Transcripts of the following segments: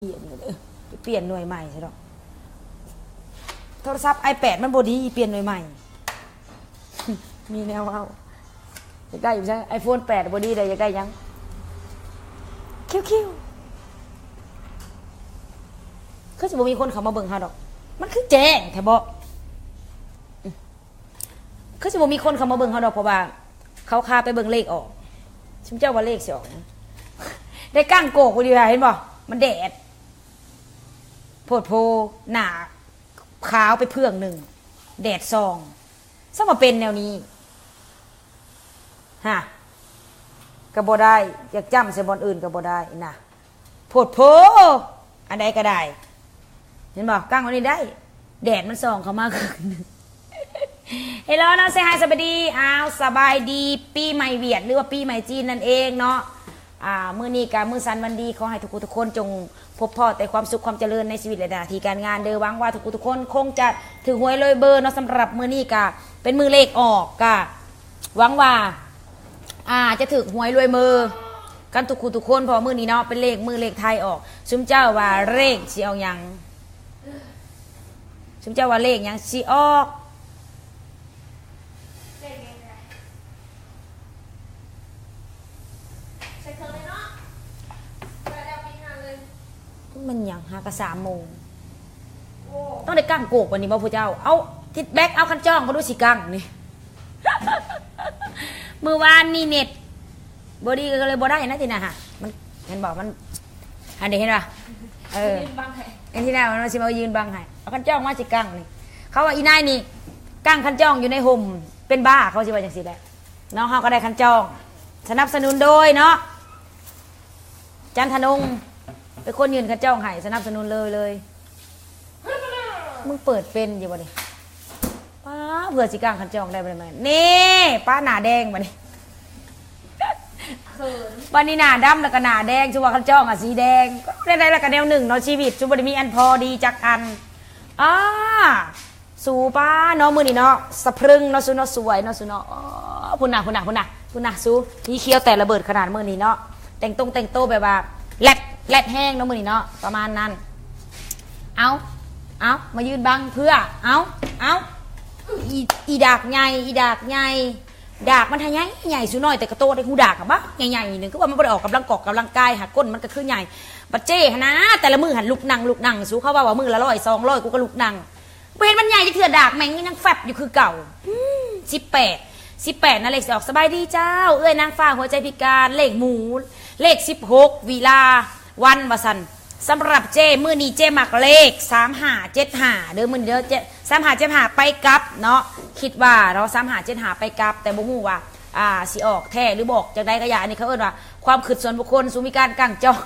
ປ່ຽນຢູ່ເດີ ໄປປ່ຽນໜ່ວຍໃໝ່ຊະດອກ. ໂທລະສັບໄອແປດມັນບໍ່ດີ ປ່ຽນໜ່ວຍໃໝ່. ມີແນວເວົ້າ ຢາກໄດ້ຢູ່ໃສ? ໄອໂຟນແປດບໍ່ດີເດ້ ຢາກໄດ້ຫຍັງ? ຄິວໆ ຄືຊິບໍ່ມີຄົນເຂົ້າມາເບິ່ງເຮົາດອກ. ມັນຄືແຈ້ງແທ້ບໍ? ຄືຊິບໍ່ມີຄົນເຂົ້າມາເບິ່ງເຮົາດອກ ເພາະວ່າເຂົາຄາໄປເບິ່ງເລກອອກ. ຊຸມເຈົ້າວ່າເລກຊິອອກຫຍັງ? ໄດ້ກ້າງໂກກຢູ່ ເຫັນບໍ່? ມັນແດດ ໂພດໂພ ໜ້າຂາວໄປເຜື່ອງໜຶ່ງ ແດດສ່ອງ ຊ່າງມາເປັນແນວນີ້ ຫາ ກໍບໍ່ໄດ້. ຢາກຈ້ຳໃສ່ບ່ອນອື່ນກໍບໍ່ໄດ້ນະ ໂພດໂພ. ອັນໃດກໍໄດ້ ເຫັນບໍ່? ກັ້ງອັນນີ້ໄດ້ ແດດມັນສ່ອງເຂົ້າມາ. ເຮລໂລເນາະ ເຊຮາຍ ສະບາຍດີ. ອ້າວ ສະບາຍດີປີໃໝ່ຫວຽດ ຫຼືວ່າປີໃໝ່ຈີນນັ້ນເອງເນາະ. ອ່າ ມື້ນີ້ກະມື້ສັນວັນດີ ຂໍໃຫ້ທຸກຜູ້ທຸກຄົນຈົ່ງພົບພໍ້ແຕ່ຄວາມສຸກຄວາມຈະເລີນໃນຊີວິດ ແລະ ໜ້າທີ່ການງານເດີ. ຫວັງວ່າທຸກຜູ້ທຸກຄົນຄົງຈະຖືກຫວຍລວຍເບີເນາະ. ສຳລັບມື້ນີ້ກະເປັນມື້ເລກອອກ ກະຫວັງວ່າ ອ່າ ຈະຖືກຫວຍລວຍເບີກັນທຸກຜູ້ທຸກຄົນ ເພາະມື້ນີ້ເນາະ ເປັນເລກ ມື້ເລກໄທອອກ. ຊຸມເຈົ້າວ່າເລກຊິອອກຫຍັງ? ຊຸມເຈົ້າວ່າເລກຫຍັງຊິອອກ? ມັນຫຍັງ ຫາກະສາມໂມງ ຕ້ອງໄດ້ກ້າງໂກກປານນີ້ບໍ່ຜູ້ເຈົ້າ? ເອົາ ຕິດແບັກ ເອົາຄັນຈ້ອງມາດູຊິກ້າງນີ້. ມື້ວານນີ້ເນັດບໍ່ດີ ກໍເລີຍບໍ່ໄດ້ນະ ທີ່ນະຫະ. ມັນ ເຫັນບໍ່? ມັນ ອັນນີ້ເຫັນບໍ່? ເອີ ເຫັນທີ່ນະ ມັນຊິມາຢືນບັງໃຫ້. ເອົາຄັນຈ້ອງມາຊິກ້າງນີ້. ເຂົາວ່າອີນາຍນີ້ກ້າງຄັນຈ້ອງຢູ່ໃນຮົ່ມ ເປັນບ້າ ເຂົາຊິວ່າຈັ່ງຊີ້ແຫຼະເນາະ. ເຮົາກໍໄດ້ຄັນຈ້ອງ ສະໜັບສະໜູນໂດຍເນາະ ຈັນທະນົງ ເປັນຄົນຍື່ນຄັນຈ້ອງໃຫ້ ສະໜັບສະໜູນເລີຍ ເລີຍ. ມຶງເປີດເປັນຢູ່ບໍ່ນີ້? ປ້າ ເພື່ອຊິກ້າງຄັນຈ້ອງໄດ້ບໍ່ນີ້? ນີ້ ປ້າໜ້າແດງບັດນີ້. ເຂີນ ບັດນີ້ໜ້າດຳແລ້ວກໍໜ້າແດງ ຄືວ່າຄັນຈ້ອງອະສີແດງ. ແນວໃດລະກໍແນວໜຶ່ງເນາະ ຊີວິດ ຄືບໍ່ໄດ້ມີອັນພໍດີຈັກອັນ. ອ້າ ສູປ້າເນາະ ມື້ນີ້ເນາະ ສະເພຣິງເນາະ ສູເນາະ ສວຍເນາະ ສູເນາະ. ໂອ້ ພຸ້ນນະ ພຸ້ນນະ ພຸ້ນນະ ພຸ້ນນະ ສູ ມີຂຽວແຕ່ລະເບີດຂະໜາດມື້ນີ້ເນາະ. ແຕ່ງຕົງແຕ່ງໂຕແບບວ່າແລດ ແລດແຮງເນາະມື້ນີ້ເນາະ ປະມານນັ້ນ. ເອົາ ເອົາ ມາຢືນບັງເພື່ອ ເອົາ ເອົາ ອີ ອີດາກໃຫຍ່ ອີດາກໃຫຍ່ ດາກມັນຫາໃຫຍ່ໃຫຍ່ ສູນ້ອຍແຕ່ກະໂຕ ໄດ້ຫູດາກບັກໃຫຍ່ໆໜຶ່ງ ຄືວ່າມັນບໍ່ໄດ້ອອກກຳລັງກອກກຳລັງກາຍ ຫາກົ້ນມັນກໍຄືໃຫຍ່. ບັດເຈ້ຫັ້ນນາ ແຕ່ລະມື້ຫັ້ນລຸກນັ່ງ ລຸກນັ່ງ ສູ ເຂົາເວົ້າວ່າມື້ລະຮ້ອຍສອງຮ້ອຍ ກູກໍລຸກນັ່ງ. ບໍ່ເຫັນມັນໃຫຍ່ຈັກເທື່ອ ດາກແມ່ງຍັງແຟັບຢູ່ຄືເກົ່າ. ອືມ ສິບແປດ ສິບແປດນະ ເລກຊິອອກ. ສະບາຍດີເຈົ້າ ເອື້ອຍນາງຟ້າຫົວໃຈພິການ ເລກໝູ ເລກສິບຫົກ ວິລາວັນວ່າຊັ້ນ. ສຳລັບເຈ້ ມື້ນີ້ເຈ້ມັກເລກສາມຫ້າເຈັດຫ້າເດີ ມື້ນີ້ເດີ ເຈ້ ສາມຫ້າເຈັດຫ້າໄປກັບເນາະ ຄິດວ່າເນາະ ສາມຫ້າເຈັດຫ້າໄປກັບ ແຕ່ບໍ່ຮູ້ວ່າ ອ່າ ຊິອອກແທ້ຫຼືບໍ່ອອກ ຈັ່ງໃດກໍຢ່າ ອັນນີ້ເຂົາເອີ້ນວ່າຄວາມຄິດສ່ວນບຸກຄົນ. ສູມີການກັ້ງຈ້ອງ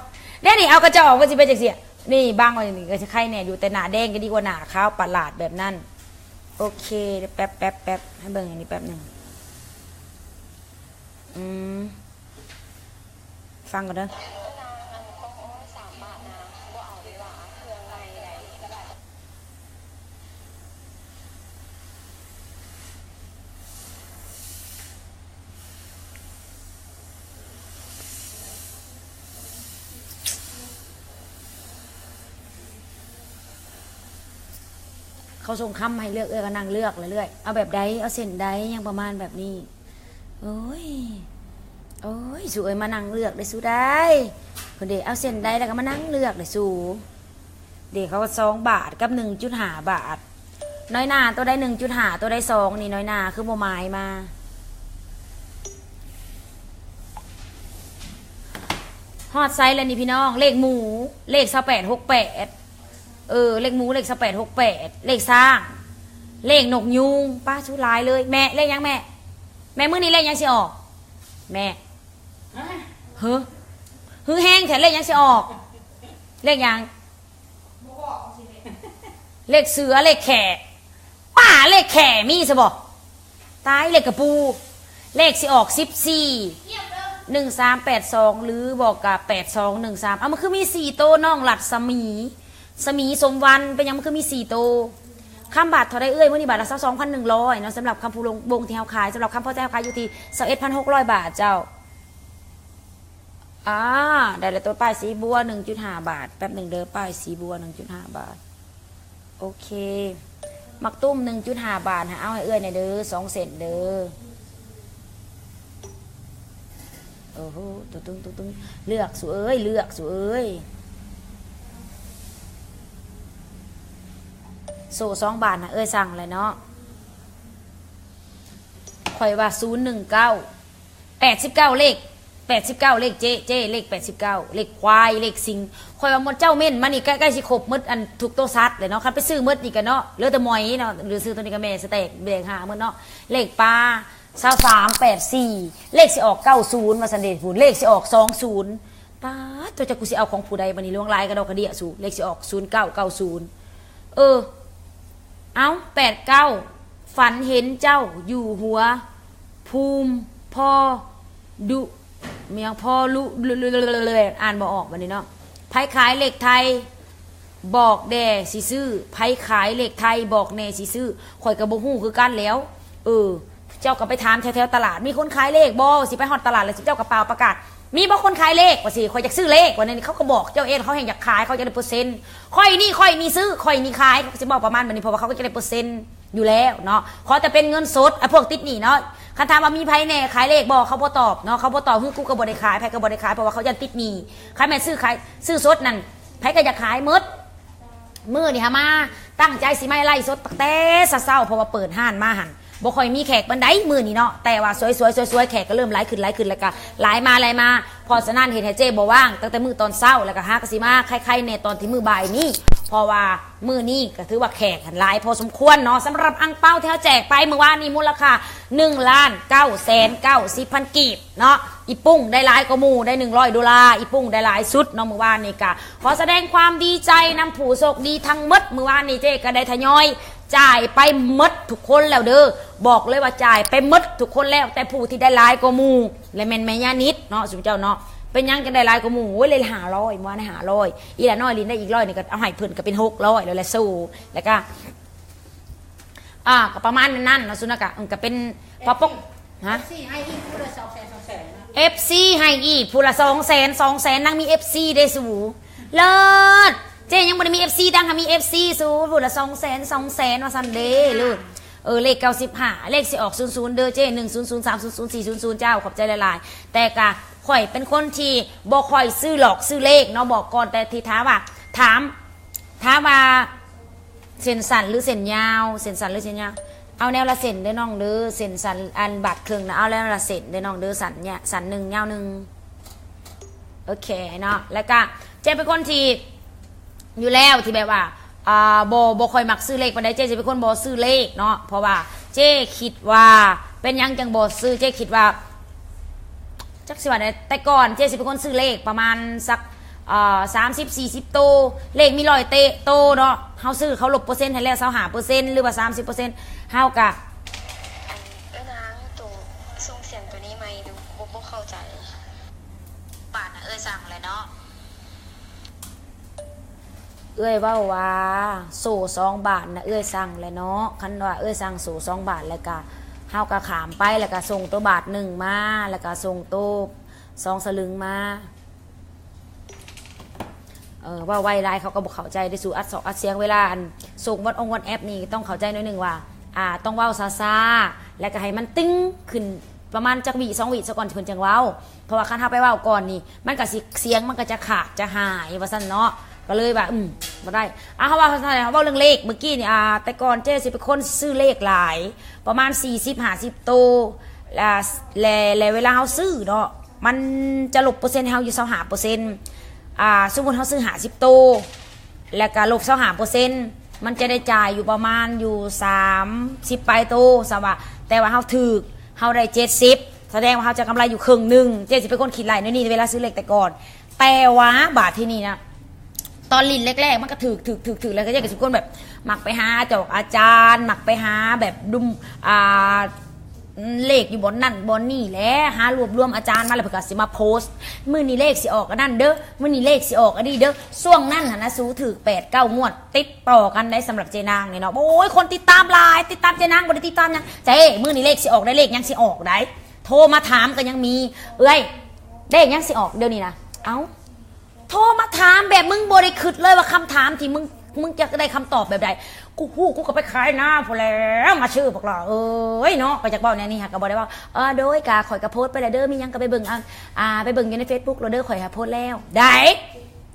ແນວນີ້ ເອົາກະຈອກມັນຊິເປັນຈັ່ງຊີ້. ນີ້ບັງໄວ້ນີ້ກໍຊິໄຄແນ່ຢູ່ ແຕ່ໜ້າແດງກໍດີກວ່າໜ້າຂາວປະຫຼາດແບບນັ້ນ. ໂອເຄ ແປັບໆໆ ໃຫ້ເບິ່ງອັນນີ້ແປັບໜຶ່ງ. ອືມ ຟັງກ່ອນເດີ. ເຂົາສົ່ງຄຳໃຫ້ເລືອກ ເອື້ອຍກໍນັ່ງເລືອກເລື້ອຍໆ ເອົາແບບໃດ ເອົາເສັ້ນໃດ ຫຍັງປະມານແບບນີ້. ໂອ້ຍ ໂອ້ຍ ສູເອີຍ ມານັ່ງເລືອກໄດ້ສູໄດ໋ ເພິ່ນເດ ເອົາເສັ້ນໃດ ແລ້ວກໍມານັ່ງເລືອກໄດ້ສູ. ເດ ເຂົາວ່າສອງບາດກັບໜຶ່ງຈຸດຫ້າບາດ. ນ້ອຍໜ້າໂຕໃດໜຶ່ງຈຸດຫ້າ ໂຕໃດສອງນີ້ ນ້ອຍໜ້າຄືບໍ່ໝາຍມາ. ຮອດໃສແລ້ວນີ້ພີ່ນ້ອງ? ເລກໝູ ເລກຊາວແປດຫົກແປດ ເອີ ເລກໝູ ເລກຊາວແປດຫົກແປດ ເລກຊ້າງ ເລກນົກຍູງ. ປ້າ ຊຸຫຼາຍເລີຍ. ແມ່ ເລກຫຍັງແມ່? ແມ່ ມື້ນີ້ເລກຫຍັງຊິອອກ? ແມ່ ເຮີ ເຮີແຮງແທ້ ເລກຫຍັງຊິອອກ? ເລກຫຍັງ? ເລກເສືອ ເລກແຂ້. ປ້າ ເລກແຂ້ມີຊະບໍ່? ຕາຍ ເລກກະປູ. ເລກຊິອອກສິບສີ່ ໜຶ່ງສາມແປດສອງ ຫຼືບໍ່ກະແປດສອງໜຶ່ງສາມ. ເອົ້າ ມັນຄືມີສີ່ໂຕ ນ້ອງລັດສະໝີ ສະໝີ ສົມວັນ ເປັນຫຍັງມັນຄືມີສີ່ໂຕ? ຄຳບາດເທົ່າໃດເອື້ອຍ? ມື້ນີ້ບາດລະຊາວສອງພັນໜຶ່ງຮ້ອຍເນາະ ສຳລັບຄຳພູວົງທີ່ເຮົາຂາຍ. ສຳລັບຄຳພໍໃຈເຮົາຂາຍຢູ່ທີ່ຊາວເອັດພັນຫົກຮ້ອຍບາດເຈົ້າ. ອ່າ ໄດ້ແລ້ວ ໂຕປ້າຍສີບົວ ໜຶ່ງຈຸດຫ້າບາດ. ແປັບໜຶ່ງເດີ ປ້າຍສີບົວ ໜຶ່ງຈຸດຫ້າບາດ. ໂອເຄ ໝາກຕຸ້ມ ໜຶ່ງຈຸດຫ້າບາດ ຫາເອົາໃຫ້ເອື້ອຍແດ່ເດີ ສອງເສັ້ນເດີ. ໂອ້ໂຫ ຕຸງໆ ເລືອກສູເອີຍ ເລືອກສູເອີຍ. ໂສ້ສອງບາດນະ ເອື້ອຍສັ່ງແຫຼະເນາະ. ຂ້ອຍວ່າ ສູນໜຶ່ງເກົ້າ ແປດສິບເກົ້າ ເລກ ແປດສິບເກົ້າ ເລກເຈ້ ເຈ້ ເລກແປດສິບເກົ້າ ເລກຄວາຍ ເລກສິງ. ຂ້ອຍວ່າໝົດເຈົ້າເມັ້ນມານີ້ ໃກ້ ໃກ້ຊິຄົບໝົດ ອັນ ທຸກໂຕສັດແຫຼະເນາະ. ຄັນໄປຊື້ໝົດນີ້ກໍເນາະ ເຫຼືອແຕ່ໝອຍເນາະ ຫຼືຊື້ໂຕນີ້ກໍແມ່ສະແຕກແດງຫາໝົດເນາະ. ເລກປາ ຊາວສາມ ແປດສີ່ ເລກຊິອອກ ເກົ້າສູນ ວ່າຊັ້ນເດພຸ້ນ ເລກຊິອອກ ສອງສູນ. ປາດ ຕົວຈັກກູຊິເອົາຂອງຜູ້ໃດບັດນີ້ ຫຼວງຫຼາຍກະດອກກະເດຍສູ ເລກຊິອອກ ສູນເກົ້າ ເກົ້າສູນ. ເອີ ເອົ້າ ແປດເກົ້າ ຝັນເຫັນເຈົ້າຢູ່ຫົວພູມ ພໍດຸ ມີຫຍັງ ພໍລຸ ອ່ານບໍ່ອອກບັດນີ້ເນາະ. ໃຜຂາຍເລກໄທ ບອກແດ່ຊິຊື້ ໃຜຂາຍເລກໄທບອກແດ່ຊິຊື້. ຂ້ອຍກໍບໍ່ຮູ້ຄືກັນແຫຼ້ວ ເອີ ເຈົ້າກໍໄປຖາມແຖວໆຕະຫຼາດ ມີຄົນຂາຍເລກບໍ່ ຊິໄປຮອດຕະຫຼາດແລ້ວ ເຈົ້າກໍປ່າວປະກາດ ມີບໍ່ຄົນຂາຍເລກ ວ່າຊີ້ ຂ້ອຍຢາກຊື້ເລກ ວ່າແນວນີ້ ເຂົາກໍບອກເຈົ້າເອງ ເຂົາແຮ່ງຢາກຂາຍ ເຂົາຢາກໄດ້ເປີເຊັນ. ຂ້ອຍນີ້ ຂ້ອຍນີ້ຊື້ ຂ້ອຍນີ້ຂາຍ ເຂົາກໍຊິເວົ້າປະມານແບບນີ້ ເພາະວ່າເຂົາກໍຢາກໄດ້ເປີເຊັນຢູ່ແລ້ວເນາະ. ຂໍແຕ່ເປັນເງິນສົດ ອາ ພວກຕິດໜີ້ເນາະ. ຄັນຖາມວ່າມີໃຜແດ່ຂາຍເລກບໍ່ ເຂົາບໍ່ຕອບເນາະ ເຂົາບໍ່ຕອບ ຄືກູກໍບໍ່ໄດ້ຂາຍ ໃຜກໍບໍ່ໄດ້ຂາຍ ເພາະວ່າເຂົາຢ້ານຕິດໜີ້. ຄັນແມ່ນຊື້ຂາຍ ຊື້ສົດນັ້ນ ໃຜກໍຢາກຂາຍໝົດ. ມື້ນີ້ຫາມາຕັ້ງໃຈຊິມາໄລຟ໌ສົດຕັ້ງແຕ່ເຊົ້າໆ ເພາະວ່າເປີດຮ້ານມາຫັ້ນ ບໍ່ຄ່ອຍມີແຂກປານໃດມື້ນີ້ເນາະ ແຕ່ວ່າສວຍໆໆ ແຂກກໍເລີ່ມຫຼາຍຂຶ້ນ ຫຼາຍຂຶ້ນ ແລ້ວກໍຫຼາຍມາ ຫຼາຍມາ. ເພາະສະນັ້ນເຮັດໃຫ້ເຈ້ບໍ່ວ່າງຕັ້ງແຕ່ມື້ຕອນເຊົ້າ ແລ້ວກໍຫາກໍຊິມາໄຄໆແດ່ຕອນທີ່ມື້ບ່າຍນີ້ ເພາະວ່າມື້ນີ້ກໍຖືວ່າແຂກຫັ້ນຫຼາຍພໍສົມຄວນເນາະ. ສຳລັບອັ່ງເປົາທີ່ເຮົາແຈກໄປມື້ວານນີ້ ມູນລະຄ່າ ໜຶ່ງລ້ານເກົ້າແສນເກົ້າສິບພັນ ກີບ ເນາະ. ອີປຸ້ງໄດ້ຫຼາຍກວ່າໝູ່ ໄດ້ໜຶ່ງຮ້ອຍໂດລາ ອີປຸ້ງໄດ້ຫຼາຍສຸດເນາະ. ມື້ວານນີ້ກະຂໍສະແດງຄວາມດີໃຈນຳຜູ້ໂຊກດີທັງໝົດ. ມື້ວານນີ້ເຈ້ກະໄດ້ທະຍອຍຈ່າຍໄປໝົດທຸກຄົນແລ້ວເດີ ບອກເລີຍວ່າຈ່າຍໄປໝົດທຸກຄົນແລ້ວ ແຕ່ຜູ້ທີ່ໄດ້ຫຼາຍກວ່າໝູ່ ແລະແມ່ນແມ່ຍານິດເນາະ ຊຸມເຈົ້າເນາະ. ເປັນຫຍັງຈັ່ງໄດ້ຫຼາຍກວ່າໝູ່? ໂອ້ຍ ໄດ້ຫ້າຮ້ອຍ ມື້ວານນີ້ຫ້າຮ້ອຍ ອີຫຼ້ານ້ອຍລິນໄດ້ອີກຮ້ອຍນີ້ ກໍເອົາໃຫ້ເພິ່ນກໍເປັນຫົກຮ້ອຍແລ້ວແຫຼະ ໂຊ ແລ້ວກະ ອ່າ ກໍປະມານນັ້ນເນາະ ສຸນນະກະ ເອີ ກໍເປັນ ເອັຟຊີ ພະປົກ ຮະ ເອັຟຊີ ໃຫ້ອີກຜູ້ລະສອງແສນ ສອງແສນນະ ເອັຟຊີ ໃຫ້ອີກຜູ້ລະສອງແສນ ສອງແສນ ນາງມີເອັຟຊີເດ້ສູ ເລີດ. ເຈ້ຍັງບໍ່ໄດ້ມີເອັຟຊີ ນາງຫາມີເອັຟຊີສູ ຜູ້ລະສອງແສນ ສອງແສນ ວ່າຊັ້ນເດ້ ເລີດ. ເອີ ເລກເກົ້າສິບຫ້າ ເລກຊິອອກ ສູນສູນ ເດີເຈ້ ໜຶ່ງສູນສູນ ສາມສູນສູນ ສີ່ສູນສູນ ເຈົ້າ ຂອບໃຈຫຼາຍໆ. ແຕ່ກະຂ້ອຍເປັນຄົນທີ່ບໍ່ຄ່ອຍຊື້ຫຼອກຊື້ເລກເນາະ ບອກກ່ອນ. ແຕ່ທີ່ຖາມວ່າ ຖາມ ຖາມວ່າ ເສັ້ນສັ້ນຫຼືເສັ້ນຍາວ? ເສັ້ນສັ້ນຫຼືເສັ້ນຍາວ? ເອົາແນວລະເສັ້ນເດີນ້ອງເດີ ເສັ້ນສັ້ນ ອັນບາດເຄິ່ງນະ ເອົາແນວລະເສັ້ນເດີນ້ອງເດີ ສັ້ນຍະ ສັ້ນໜຶ່ງ ຍາວໜຶ່ງ. ໂອເຄເນາະ ແລ້ວກະເຈ້ເປັນຄົນທີ່ ຢູ່ແລ້ວທີ່ແບບວ່າ ອ່າ ບໍ່ ບໍ່ຄ່ອຍມັກຊື້ເລກປານໃດ ເຈ້ຈະເປັນຄົນບໍ່ຊື້ເລກເນາະ ເພາະວ່າເຈ້ຄິດວ່າ ເປັນຫຍັງຈັ່ງບໍ່ຊື້ ເຈ້ຄິດວ່າ ຈັກຊິວ່າແນວໃດ ແຕ່ກ່ອນເຈ້ຊິເປັນຄົນຊື້ເລກປະມານສັກ ເອີ ສາມສິບ ສີ່ສິບໂຕ ເລກມີຮ້ອຍເຕະ ໂຕເນາະ ເຮົາຊື້ເຂົາລົບເປີເຊັນໃຫ້ແລ້ວ ຊາວຫ້າເປີເຊັນ ຫຼືວ່າ ສາມສິບເປີເຊັນ ເຮົາກະ ເອີນາງ ໂຕສົ່ງສຽງໂຕນີ້ໃໝ່ດູ ບໍ່ ບໍ່ເຂົ້າໃຈ ບາດນະ ເອີ ສັ່ງແຫຼະເນາະ. ເອື້ອຍເວົ້າວ່າ ໂສ້ສອງບາດນະ ເອື້ອຍສັ່ງແຫຼະເນາະ. ຄັນວ່າເອື້ອຍສັ່ງໂສ້ສອງບາດ ແລ້ວກະ ເຮົາກະຂ້າມໄປ ແລ້ວກະສົ່ງໂຕບາດໜຶ່ງມາ ແລ້ວກະສົ່ງໂຕສອງສະລຶງມາ. ເອີ ເວົ້າໄວຫຼາຍເຂົາກໍບໍ່ເຂົ້າໃຈເດ້ສູ ອັດສອກອັດສຽງ ເວລາ ອັນ ສົ່ງວັອດອົງວັອດແອັບນີ້ ຕ້ອງເຂົ້າໃຈໜ້ອຍໜຶ່ງວ່າ ອ່າ ຕ້ອງເວົ້າຊ້າໆ ແລ້ວກະໃຫ້ມັນຕຶງຂຶ້ນປະມານຈັກວິສອງວິສາກ່ອນ ເພິ່ນຈັ່ງເວົ້າ. ເພາະວ່າຄັນເຮົາໄປເວົ້າກ່ອນນີ້ ມັນກະຊິ ສຽງມັນກະຈະຂາດຈະຫາຍວ່າຊັ້ນເນາະ ກະເລີຍວ່າ ອືມ ບໍ່ໄດ້. ອ່າ ເຮົາເວົ້າ ເຮົາເວົ້າເລື່ອງເລກມື້ກີ້ນີ້ ອ່າ ແຕ່ກ່ອນເຈ້ຊິເປັນຄົນຊື້ເລກຫຼາຍ ປະມານສີ່ສິບ ຫ້າສິບໂຕ ແລະ ແລະ ແລະເວລາເຮົາຊື້ເນາະ ມັນຈະລົບເປີເຊັນໃຫ້ເຮົາຢູ່ຊາວຫ້າເປີເຊັນ. ອ່າ ສົມມຸດເຮົາຊື້ຫ້າສິບໂຕ ແລ້ວກະລົບຊາວຫ້າເປີເຊັນ ມັນຈະໄດ້ຈ່າຍຢູ່ປະມານຢູ່ສາມສິບປາຍໂຕ ສະວ່າ ແຕ່ວ່າເຮົາຖືກ ເຮົາໄດ້ເຈັດສິບ ສະແດງວ່າເຮົາຈະກຳໄລຢູ່ເຄິ່ງໜຶ່ງ. ເຈ້ຊິເປັນຄົນຄິດໄລ່ແນວນີ້ເວລາຊື້ເລກແຕ່ກ່ອນ ແຕ່ວ່າບາດທີນີ້ນະ ຕອນຫຼິ້ນແລກໆ ມັນກະຖືກ ຖືກ ຖືກ ຖືກ ແລ້ວກະເຈົ້າກະຊິເປັນຄົນແບບ ມັກໄປຫາຈອກອາຈານ ມັກໄປຫາແບບດຸມ ອ່າ ເລກຢູ່ບ່ອນນັ້ນບ່ອນນີ້ແຫຼະ ຫາລວບລວມອາຈານມາ ແລ້ວເພິ່ນກະຊິມາໂພສ ມື້ນີ້ເລກຊິອອກອັນນັ້ນເດີ ມື້ນີ້ເລກຊິອອກອັນນີ້ເດີ. ຊ່ວງນັ້ນຫັ້ນນະ ສູຖືກແປດເກົ້າງວດຕິດຕໍ່ກັນໄດ໋ ສຳລັບເຈ້ນາງນີ້ເນາະ. ໂອ້ຍ ຄົນຕິດຕາມຫຼາຍ ຕິດຕາມເຈ້ນາງ ບໍ່ໄດ້ຕິດຕາມຫຍັງ ເຈ້ ມື້ນີ້ເລກຊິອອກໄດ໋ ເລກຫຍັງຊິອອກໄດ໋ ໂທມາຖາມກໍຍັງມີ. ເອື້ອຍ ເລກຫຍັງຊິອອກດຽວນີ້ນະ? ເອົ້າ ໂທມາຖາມແບບມຶງບໍ່ໄດ້ຄິດເລີຍວ່າຄຳຖາມທີ່ມຶງ ມຶງຈະໄດ້ຄຳຕອບແບບໃດ. ກູຮູ້ ກູກໍໄປຂາຍນາພຸ້ນແຫຼະ ມາຊື້ພວກຫຼ້າເອີຍເນາະ. ກໍຢາກເວົ້າແນວນີ້ຫາກໍບໍ່ໄດ້ເວົ້າ. ເອີ ໂດຍ ກະຂ້ອຍກະໂພສໄປແລ້ວເດີ ມີຫຍັງກໍໄປເບິ່ງ ອ່າ ໄປເບິ່ງຢູ່ໃນເຟສບຸກໂລດເດີ ຂ້ອຍຫາໂພສແລ້ວ. ໄດ້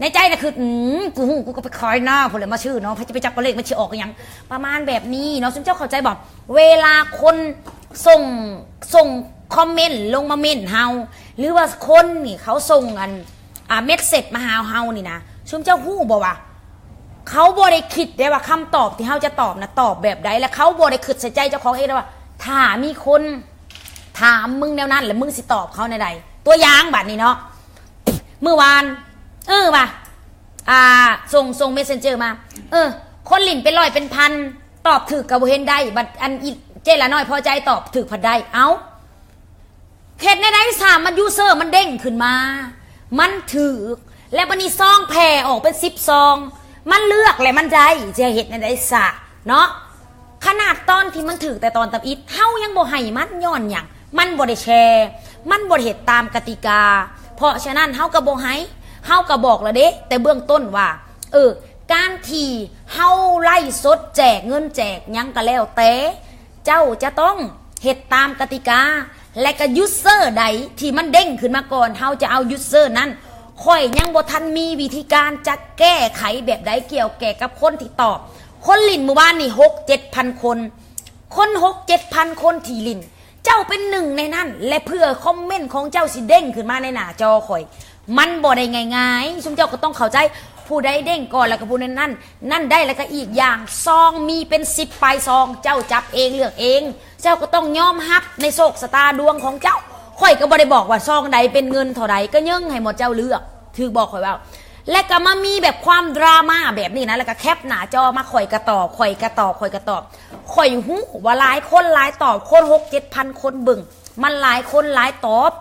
ໃນໃຈນະຄິດ ອືມ ກູຮູ້ ກູກໍໄປຂາຍນາພຸ້ນແຫຼະ ມາຊື້ເນາະ ໃຜຈະໄປຈັກວ່າເລກມັນຊິອອກອີ່ຫຍັງ ປະມານແບບນີ້ເນາະ. ຊຸມເຈົ້າເຂົ້າໃຈບໍ່? ເວລາຄົນສົ່ງ ສົ່ງຄອມເມັນລົງມາເມັ້ນເຮົາ ຫຼືວ່າຄົນນີ້ເຂົາສົ່ງອັນ ອ່າ ເມັດເຊັດມາຫາເຮົານີ້ນະ ຊຸມເຈົ້າຮູ້ບໍ່ວ່າ ເຂົາບໍ່ໄດ້ຄິດເດ້ວ່າຄຳຕອບທີ່ເຮົາຈະຕອບນະ ຕອບແບບໃດ ແລະ ເຂົາບໍ່ໄດ້ຄິດໃສ່ໃຈເຈົ້າຂອງເອງເດ້ວ່າ ຖ້າມີຄົນຖາມມຶງແນວນັ້ນ ແລ້ວມຶງຊິຕອບເຂົາແນວໃດ? ຕົວຢ່າງບາດນີ້ເນາະ ມື້ວານ ເອີ ວ່າ ອ່າ ສົ່ງ ສົ່ງເມັດເຊັນເຈີມາ ເອີ ຄົນຫຼິ້ນເປັນຮ້ອຍເປັນພັນ ຕອບຖືກກໍບໍ່ເຫັນໄດ້ ບັດອັນອີເຈ້ລະນ້ອຍພໍໃຈຕອບຖືກພັດໄດ້. ເອົ້າ ເຮັດແນວໃດຊະ ມັນຢູເຊີມັນເດ້ງຂຶ້ນມາ ມັນຖືກ ແລ້ວບັດນີ້ຊອງແຜ່ອອກເປັນສິບຊອງ ມັນເລືອກແລ້ວມັນໄດ້ ຈະເຮັດແນວໃດຊະເນາະ? ຂະໜາດຕອນທີ່ມັນຖືກແຕ່ຕອນທຳອິດ ເຮົາຍັງບໍ່ໃຫ້ມັນ ຍ້ອນຫຍັງ? ມັນບໍ່ໄດ້ແຊ ມັນບໍ່ໄດ້ເຮັດຕາມກະຕິກາ. ເພາະສະນັ້ນເຮົາກໍບໍ່ໃຫ້ ເຮົາກໍບອກແລ້ວເດ້ ແຕ່ເບື້ອງຕົ້ນວ່າ ເອີ ການທີ່ເຮົາໄລຟ໌ສົດແຈກເງິນແຈກຫຍັງກໍແລ້ວແຕ່ ເຈົ້າຈະຕ້ອງເຮັດຕາມກະຕິກາ ແລະ ກະຢູເຊີໃດທີ່ມັນເດ້ງຂຶ້ນມາກ່ອນ ເຮົາຈະເອົາຢູເຊີນັ້ນ. ຂ້ອຍຍັງບໍ່ທັນມີວິທີການຈະແກ້ໄຂແບບໃດກ່ຽວແກ່ກັບຄົນທີ່ຕອບ. ຄົນຫຼິ້ນມື້ວານນີ້ຫົກເຈັດພັນຄົນ ຄົນຫົກເຈັດພັນຄົນທີ່ຫຼິ້ນ ເຈົ້າເປັນໜຶ່ງໃນນັ້ນ ແລະ ເພື່ອຄອມເມັນຂອງເຈົ້າຊິເດ້ງຂຶ້ນມາໃນໜ້າຈໍຂ້ອຍ ມັນບໍ່ໄດ້ງ່າຍໆ. ຊຸມເຈົ້າກໍຕ້ອງເຂົ້າໃຈ ຜູ້ໃດເດ້ງກ່ອນ ແລ້ວກໍຜູ້ນັ້ນ ນັ້ນໄດ້. ແລ້ວກໍອີກຢ່າງ ຊອງມີເປັນສິບປາຍຊອງ ເຈົ້າຈັບເອງເລືອກເອງ ເຈົ້າກໍຕ້ອງຍອມຮັບໃນໂຊກຊະຕາດວງຂອງເຈົ້າ. ຂ້ອຍກໍບໍ່ໄດ້ບອກວ່າຊອງໃດເປັນເງິນເທົ່າໃດ ກໍຍັງໃຫ້ໝົດເຈົ້າເລືອກ ຖືກບໍ່ ຂ້ອຍເວົ້າ? ແລ້ວກໍມາມີແບບຄວາມດຣາມາແບບນີ້ນະ ແລ້ວກໍແຄປໜ້າຈໍມາ ຂ້ອຍກໍຕອບ ຂ້ອຍກໍຕອບ ຂ້ອຍກໍຕອບ. ຂ້ອຍຮູ້ວ່າຫຼາຍຄົນຫຼາຍຕອບ ຄົນຫົກເຈັດພັນຄົນເບິ່ງ ມັນຫຼາຍຄົນຫຼາຍຕອບ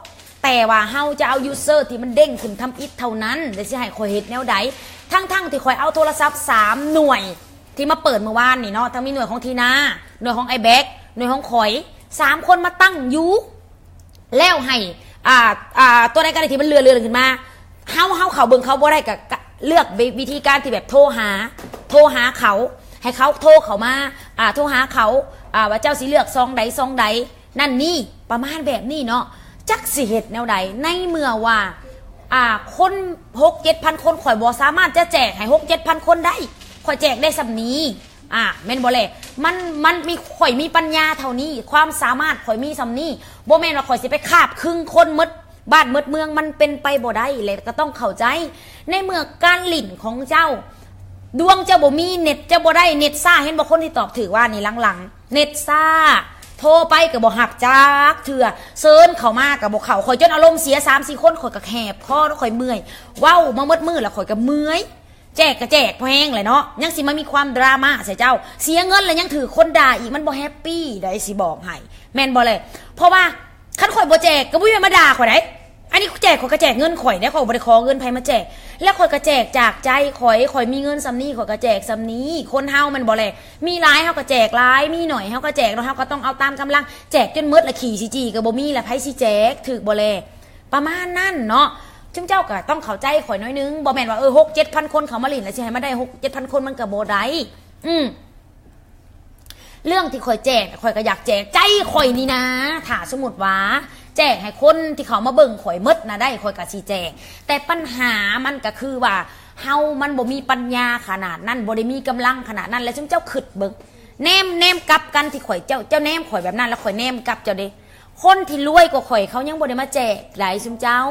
ແຕ່ວ່າເຮົາຈະເອົາຢູເຊີທີ່ມັນເດ້ງຂຶ້ນທຳອິດເທົ່ານັ້ນ ແລ້ວຊິໃຫ້ຂ້ອຍເຮັດແນວໃດ? ທັງໆທີ່ຂ້ອຍເອົາໂທລະສັບສາມໜ່ວຍທີ່ມາເປີດມື້ວານນີ້ເນາະ ທັງມີໜ່ວຍຂອງທີນາ ໜ່ວຍຂອງອ້າຍແບັກ ໜ່ວຍຂອງຂ້ອຍ ສາມຄົນມາຕັ້ງຢູ່ ແລ້ວໃຫ້ ອ່າ ອ່າ ຕົວໃດກໍໄດ້ທີ່ມັນເລື່ອນໆຂຶ້ນມາ ເຮົາ ເຮົາເຂົ້າເບິ່ງເຂົາບໍ່ໄດ້ ກໍ ກໍເລືອກວິ ວິທີການທີ່ແບບໂທຫາ ໂທຫາເຂົາ ໃຫ້ເຂົາໂທເຂົ້າມາ ອ່າ ໂທຫາເຂົາ ອ່າ ວ່າເຈົ້າຊິເລືອກຊອງໃດຊອງໃດ ນັ້ນນີ້ ປະມານແບບນີ້ເນາະ. ຈັກຊິເຮັດແນວໃດ ໃນເມື່ອວ່າ ອ່າ ຄົນຫົກເຈັດພັນຄົນ ຂ້ອຍບໍ່ສາມາດຈະແຈກໃຫ້ຫົກເຈັດພັນຄົນໄດ້ ຂ້ອຍແຈກໄດ້ສ່ຳນີ້ ອ່າ ແມ່ນບໍ່ແລ? ມັນ ມັນມີ ຂ້ອຍມີປັນຍາເທົ່ານີ້ ຄວາມສາມາດຂ້ອຍມີສ່ຳນີ້ ບໍ່ແມ່ນວ່າຂ້ອຍຊິໄປຄາບຄຶງຄົນໝົດບ້ານໝົດເມືອງ ມັນເປັນໄປບໍ່ໄດ້. ແລະ ກໍຕ້ອງເຂົ້າໃຈ ໃນເມື່ອການຫຼິ້ນຂອງເຈົ້າ ດວງເຈົ້າບໍ່ມີ ເນັດເຈົ້າບໍ່ໄດ້ ເນັດຊ້າ ເຫັນບໍ່ ຄົນທີ່ຕອບຖືກວ່ານີ້ຫຼັງໆ ເນັດຊ້າ ໂທໄປກໍບໍ່ຮັບຈັກເທື່ອ ເຊີນເຂົ້າມາກໍບໍ່ເຂົ້າ. ຂ້ອຍຈົນອາລົມເສຍ ສາມສີ່ຄົນ ຂ້ອຍກໍແຫບຄໍ ແລ້ວຂ້ອຍເມື່ອຍ ເວົ້າມາໝົດມື້ແລ້ວຂ້ອຍກໍເມື່ອຍ. ແຈກກໍແຈກພໍແຮງແຫຼະເນາະ ຍັງຊິມາມີຄວາມດຣາມາໃສ່ເຈົ້າ ເສຍເງິນແລ້ວຍັງຖືກຄົນດ່າອີກ ມັນບໍ່ແຮບປີ້ໃດ໋ ຊິບອກໃຫ້ ແມ່ນບໍ່ແລ? ເພາະວ່າຄັນຂ້ອຍບໍ່ແຈກກໍບໍ່ມີໃຜມາດ່າຂ້ອຍໃດ໋ ອັນນີ້ຂ້ອຍແຈກ ຂ້ອຍກໍແຈກເງິນຂ້ອຍເດ້ ຂ້ອຍບໍ່ໄດ້ຂໍເງິນໃຜມາແຈກ ແລ້ວຂ້ອຍກໍແຈກຈາກໃຈຂ້ອຍ ຂ້ອຍມີເງິນສ່ຳນີ້ ຂ້ອຍກໍແຈກສ່ຳນີ້. ຄົນເຮົາແມ່ນບໍ່ແລ? ມີຫຼາຍເຮົາກໍແຈກຫຼາຍ ມີໜ້ອຍເຮົາກໍແຈກເນາະ ເຮົາກໍຕ້ອງເອົາຕາມກຳລັງ ແຈກຈົນໝົດລະຂີ້ຊິຈີ່ກໍບໍ່ມີລະ ໃຜຊິແຈກ ຖືກບໍ່ແລ? ປະມານນັ້ນເນາະ ຊຸມເຈົ້າກໍຕ້ອງເຂົ້າໃຈຂ້ອຍໜ້ອຍໜຶ່ງ ບໍ່ແມ່ນວ່າ ເອີ ຫົກເຈັດພັນຄົນເຂົ້າມາຫຼິ້ນ ແລ້ວຊິໃຫ້ມາໄດ້ຫົກເຈັດພັນຄົນ ມັນກໍບໍ່ໄດ້. ອືມ ເລື່ອງທີ່ຂ້ອຍແຈກ ຂ້ອຍກໍຢາກແຈກໃຈຂ້ອຍນີ້ນາ ຖ້າສົມມຸດວ່າແຈກໃຫ້ຄົນທີ່ເຂົ້າມາເບິ່ງຂ້ອຍໝົດນະໄດ້ ຂ້ອຍກໍຊິແຈກ ແຕ່ປັນຫາມັນກໍຄືວ່າ ເຮົາມັນບໍ່ມີປັນຍາຂະໜາດນັ້ນ ບໍ່ໄດ້ມີກຳລັງຂະໜາດນັ້ນ. ແລ້ວຊຸມເຈົ້າຄິດເບິ່ງ ແນມ ແນມກັບກັນທີ່ຂ້ອຍ ເຈົ້າ ເຈົ້າແນມຂ້ອຍແບບນັ້ນ ແລ້ວຂ້ອຍແນມກັບເຈົ້າເດ້ ຄົນທີ່ລວຍກວ່າຂ້ອຍ ເຂົາຍັງບໍ່ໄດ້ມາແຈກໃດ໋ ຊຸມເຈົ້າ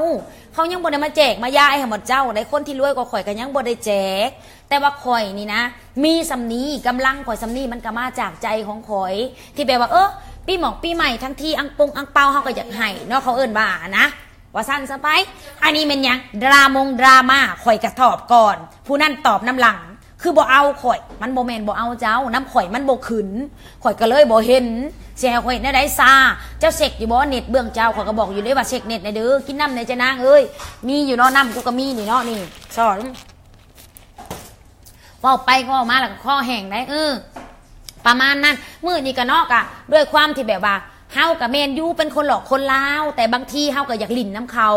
ເຂົາຍັງບໍ່ໄດ້ມາແຈກມາຢາຍໃຫ້ໝົດເຈົ້າໃດ໋ ຄົນທີ່ລວຍກວ່າຂ້ອຍກໍຍັງບໍ່ໄດ້ແຈກ. ແຕ່ວ່າຂ້ອຍນີ້ນະ ມີສ່ຳນີ້ ກຳລັງຂ້ອຍສ່ຳນີ້ ມັນກໍມາຈາກໃຈຂອງຂ້ອຍ ທີ່ແບບວ່າ ເອີ ປີໝອກປີໃໝ່ ທັງທີ່ອັ່ງປົງອັ່ງເປົາ ເຮົາກໍຢາກໃຫ້ເນາະ ເຂົາເອີ້ນວ່ານະ ວ່າຊັ້ນຊະໄປ. ອັນນີ້ແມ່ນຫຍັງ? ດຣາມົງດຣາມາ ຂ້ອຍກະຕອບກ່ອນ ຜູ້ນັ້ນຕອບນຳຫຼັງ ຄືບໍ່ເອົາຂ້ອຍ? ມັນບໍ່ແມ່ນບໍ່ເອົາເຈົ້າ ນຳຂ້ອຍມັນບໍ່ຂຶ້ນ ຂ້ອຍກໍເລີຍບໍ່ເຫັນ ຊິໃຫ້ຂ້ອຍເຮັດແນວໃດຊາ? ເຈົ້າເຊັກຢູ່ບໍ່ເນັດເບື້ອງເຈົ້າ? ຂ້ອຍກໍບອກຢູ່ເດ້ວ່າ ເຊັກເນັດແດ່ເດີ ກິນນ້ຳແດ່ເຈົ້ານາງເອີຍ. ມີຢູ່ເນາະ ນ້ຳກູກໍມີນີ້ເນາະ ນີ້ຊ້ອນ ເວົ້າໄປກໍເວົ້າມາແລ້ວກໍຄໍແຫ້ງໄດ໋ ເອີ ປະມານນັ້ນ. ມື້ນີ້ກະເນາະ ກະດ້ວຍຄວາມທີ່ແບບວ່າ ເຮົາກະແມ່ນຢູ່ເປັນຄົນຫຼອກຄົນລາວ ແຕ່ບາງທີເຮົາກະຢາກຫຼິ້ນນຳເຂົາ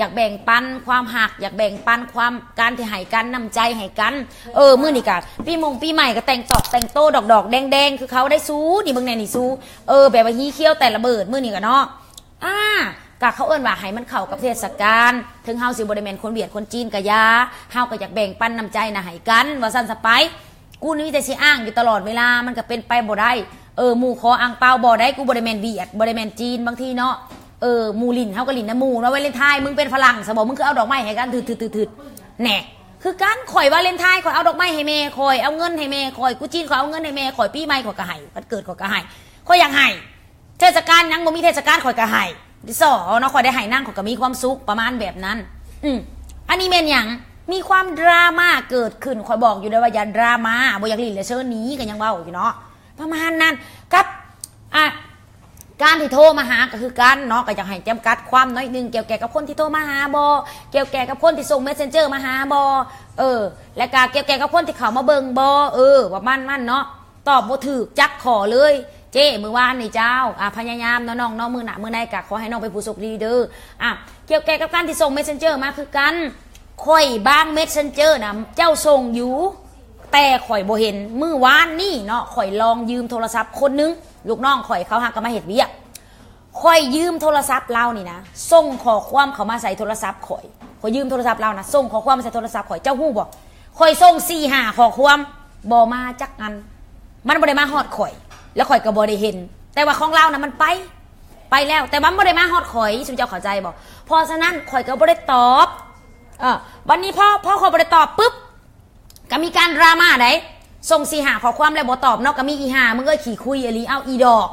ຢາກແບ່ງປັນຄວາມຮັກ ຢາກແບ່ງປັນຄວາມ ການທີ່ໃຫ້ກັນ ນ້ຳໃຈໃຫ້ກັນ. ເອີ ມື້ນີ້ກະປີມົງປີໃໝ່ກະແຕ່ງຕອກແຕ່ງໂຕດອກໆແດງໆ ຄືເຂົາໄດ້ສູ ນີ້ເບິ່ງແດ່ນີ້ສູ ເອີ ແບບວ່າຮີຂຽວແຕ່ລະເບີດ ມື້ນີ້ກະເນາະ ອາ ກະເຂົາເອີ້ນວ່າໃຫ້ມັນເຂົ້າກັບເທດສະການ ເຖິງເຮົາຊິບໍ່ໄດ້ແມ່ນຄົນຫວຽດຄົນຈີນກະຢ່າ ເຮົາກະຢາກແບ່ງປັນນ້ຳໃຈນະໃຫ້ກັນ ວ່າຊັ້ນຊະໄປ. ກູນີ້ມີແຕ່ຊິອ້າງຢູ່ຕະຫຼອດເວລາ ມັນກະເປັນໄປບໍ່ໄດ້. ເອີ ໝູ່ຂໍອັ່ງເປົາບໍ່ໄດ້ ກູບໍ່ໄດ້ແມ່ນຫວຽດ ບໍ່ໄດ້ແມ່ນຈີນ ບາງທີເນາະ ເອີ ໝູ່ຫຼິ້ນ ເຮົາກະຫຼິ້ນນຳໝູ່ເນາະ ວາເລນທາຍ ມຶງເປັນຝຣັ່ງຊະບໍ່ ມຶງຄືເອົາດອກໄມ້ໃຫ້ກັນ ຖືດໆ ແນ່ ຄືກັນ ຂ້ອຍວາເລນທາຍ ຂ້ອຍເອົາດອກໄມ້ໃຫ້ແມ່ຂ້ອຍ ເອົາເງິນໃຫ້ແມ່ຂ້ອຍ ກູຈີນ ຂ້ອຍເອົາເງິນໃຫ້ແມ່ຂ້ອຍ ປີໃໝ່ຂ້ອຍກະໃຫ້ ວັນເກີດຂ້ອຍກະໃຫ້ ຂ້ອຍຢາກໃຫ້ ເທດສະການຫຍັງບໍ່ມີເທດສະການຂ້ອຍກະໃຫ້ ດິຊໍເນາະ ຂ້ອຍໄດ້ໃຫ້ນາງ ຂ້ອຍກະມີຄວາມສຸກ ປະມານແບບນັ້ນ. ອື ອັນນີ້ແມ່ນຫຍັງ? ມີຄວາມດຣາມາເກີດຂຶ້ນ ຂ້ອຍບອກຢູ່ເດ້ວ່າຢ່າດຣາມາ ບໍ່ຢາກຫຼິ້ນແລ້ວເຊີນໜີ ກະຍັງເວົ້າຢູ່ເນາະ ປະມານນັ້ນ. ກັບ ອາ ການທີ່ໂທມາຫາກະຄືກັນເນາະ ກະຢາກໃຫ້ຈຳກັດຄວາມໜ້ອຍໜຶ່ງ ກ່ຽວແກ່ກັບຄົນທີ່ໂທມາຫາບໍ່ ກ່ຽວແກ່ກັບຄົນທີ່ສົ່ງເມັດເຊັນເຈີມາຫາບໍ່ ເອີ ແລະກະກ່ຽວແກ່ກັບຄົນທີ່ເຂົ້າມາເບິ່ງບໍ່ ເອີ ປະມານນັ້ນເນາະ. ຕອບບໍ່ຖືກຈັກຂໍ້ເລີຍ ເຈ້ ມື້ວານນີ້ເຈົ້າ ອາ ພະຍາຍາມເນາະນ້ອງເນາະ ມື້ໜ້າມື້ໃດກະຂໍໃຫ້ນ້ອງເປັນຜູ້ໂຊກດີເດີ. ອາ ກ່ຽວແກ່ກັບການທີ່ສົ່ງເມັດເຊັນເຈີມາຄືກັນ ຂ້ອຍບາງເມັດເຊັນເຈີນະ ເຈົ້າສົ່ງຢູ່ ແຕ່ຂ້ອຍບໍ່ເຫັນ ມື້ວານນີ້ເນາະ ຂ້ອຍລອງຢືມໂທລະສັບຄົນໜຶ່ງ ລູກນ້ອງຂ້ອຍເຂົາຫາກະມາເຮັດວຽກ ຂ້ອຍຢືມໂທລະສັບລາວນີ້ນະ ສົ່ງຂໍ້ຄວາມເຂົ້າມາໃສ່ໂທລະສັບຂ້ອຍ ຂ້ອຍຢືມໂທລະສັບລາວນະ ສົ່ງຂໍ້ຄວາມມາໃສ່ໂທລະສັບຂ້ອຍ ເຈົ້າຮູ້ບໍ່? ຂ້ອຍສົ່ງສີ່ຫ້າຂໍ້ຄວາມ ບໍ່ມາຈັກອັນ ມັນບໍ່ໄດ້ມາຮອດຂ້ອຍ ແລ້ວຂ້ອຍກະບໍ່ໄດ້ເຫັນ ແຕ່ວ່າຂອງລາວນະມັນໄປ ໄປແລ້ວ ແຕ່ວ່າມັນບໍ່ໄດ້ມາຮອດຂ້ອຍ ຊຸມເຈົ້າເຂົ້າໃຈບໍ່? ເພາະສະນັ້ນຂ້ອຍກະບໍ່ໄດ້ຕອບ ເອີ ບັດນີ້ພໍ ພໍຂ້ອຍບໍ່ໄດ້ຕອບປຶບ ກະມີການດຣາມາໃດ໋ ສົ່ງສີ່ຫ້າຂໍ້ຄວາມແລ້ວບໍ່ຕອບເນາະ ກະມີ ອີຫ່າ ມຶງເອີຍ ຂີ້ຄຸຍອີ່ຫຼີ ເອົ້າ ອີດອກ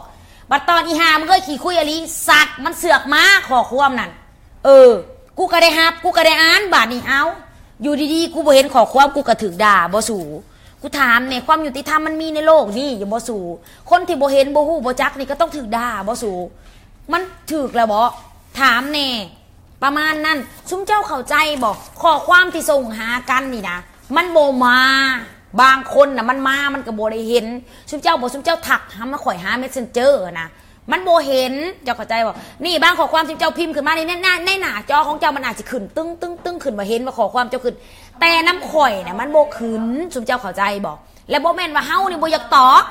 ບັດຕອນ ອີຫ່າ ມຶງເອີຍ ຂີ້ຄຸຍອີ່ຫຼີ ສັດ ມັນເສືອກມາຂໍ້ຄວາມນັ້ນ ເອີ ກູກະໄດ້ຮັບ ກູກະໄດ້ອ່ານ ບາດນີ້ ເອົ້າ ຢູ່ດີໆ ກູບໍ່ເຫັນຂໍ້ຄວາມ ກູກະຖືກດ່າບໍ່ສູ? ກູຖາມແນ່ ຄວາມຍຸຕິທຳມັນມີໃນໂລກນີ້ຢູ່ບໍ່ສູ? ຄົນທີ່ບໍ່ເຫັນ ບໍ່ຮູ້ ບໍ່ຈັກນີ້ກະຕ້ອງຖືກດ່າບໍ່ສູ? ມັນຖືກແລ້ວບໍ່? ຖາມແນ່. ປະມານນັ້ນ ຊຸມເຈົ້າເຂົ້າໃຈບໍ່? ຂໍ້ຄວາມທີ່ສົ່ງຫາກັນນີ້ນະ ມັນບໍ່ມາ ບາງຄົນນະມັນມາ ມັນກະບໍ່ໄດ້ເຫັນ ຊຸມເຈົ້າບໍ່ ຊຸມເຈົ້າທັກຫາມາຂ້ອຍຫາເມັດເຊັນເຈີນະ ມັນບໍ່ເຫັນ ເຈົ້າເຂົ້າໃຈບໍ່? ນີ້ບາງຂໍ້ຄວາມທີ່ເຈົ້າພິມຂຶ້ນມາໃນ ໃນ ໃນໜ້າຈໍຂອງເຈົ້າ ມັນອາດຊິຂຶ້ນຕຶ້ງໆໆ ຂຶ້ນວ່າເຫັນວ່າຂໍ້ຄວາມເຈົ້າຂຶ້ນ ແຕ່ນຳຂ້ອຍນະມັນບໍ່ຂຶ້ນ ຊຸມເຈົ້າເຂົ້າໃຈບໍ່? ແລະບໍ່ແມ່ນວ່າເຮົານີ້ບໍ່ຢາກຕອບ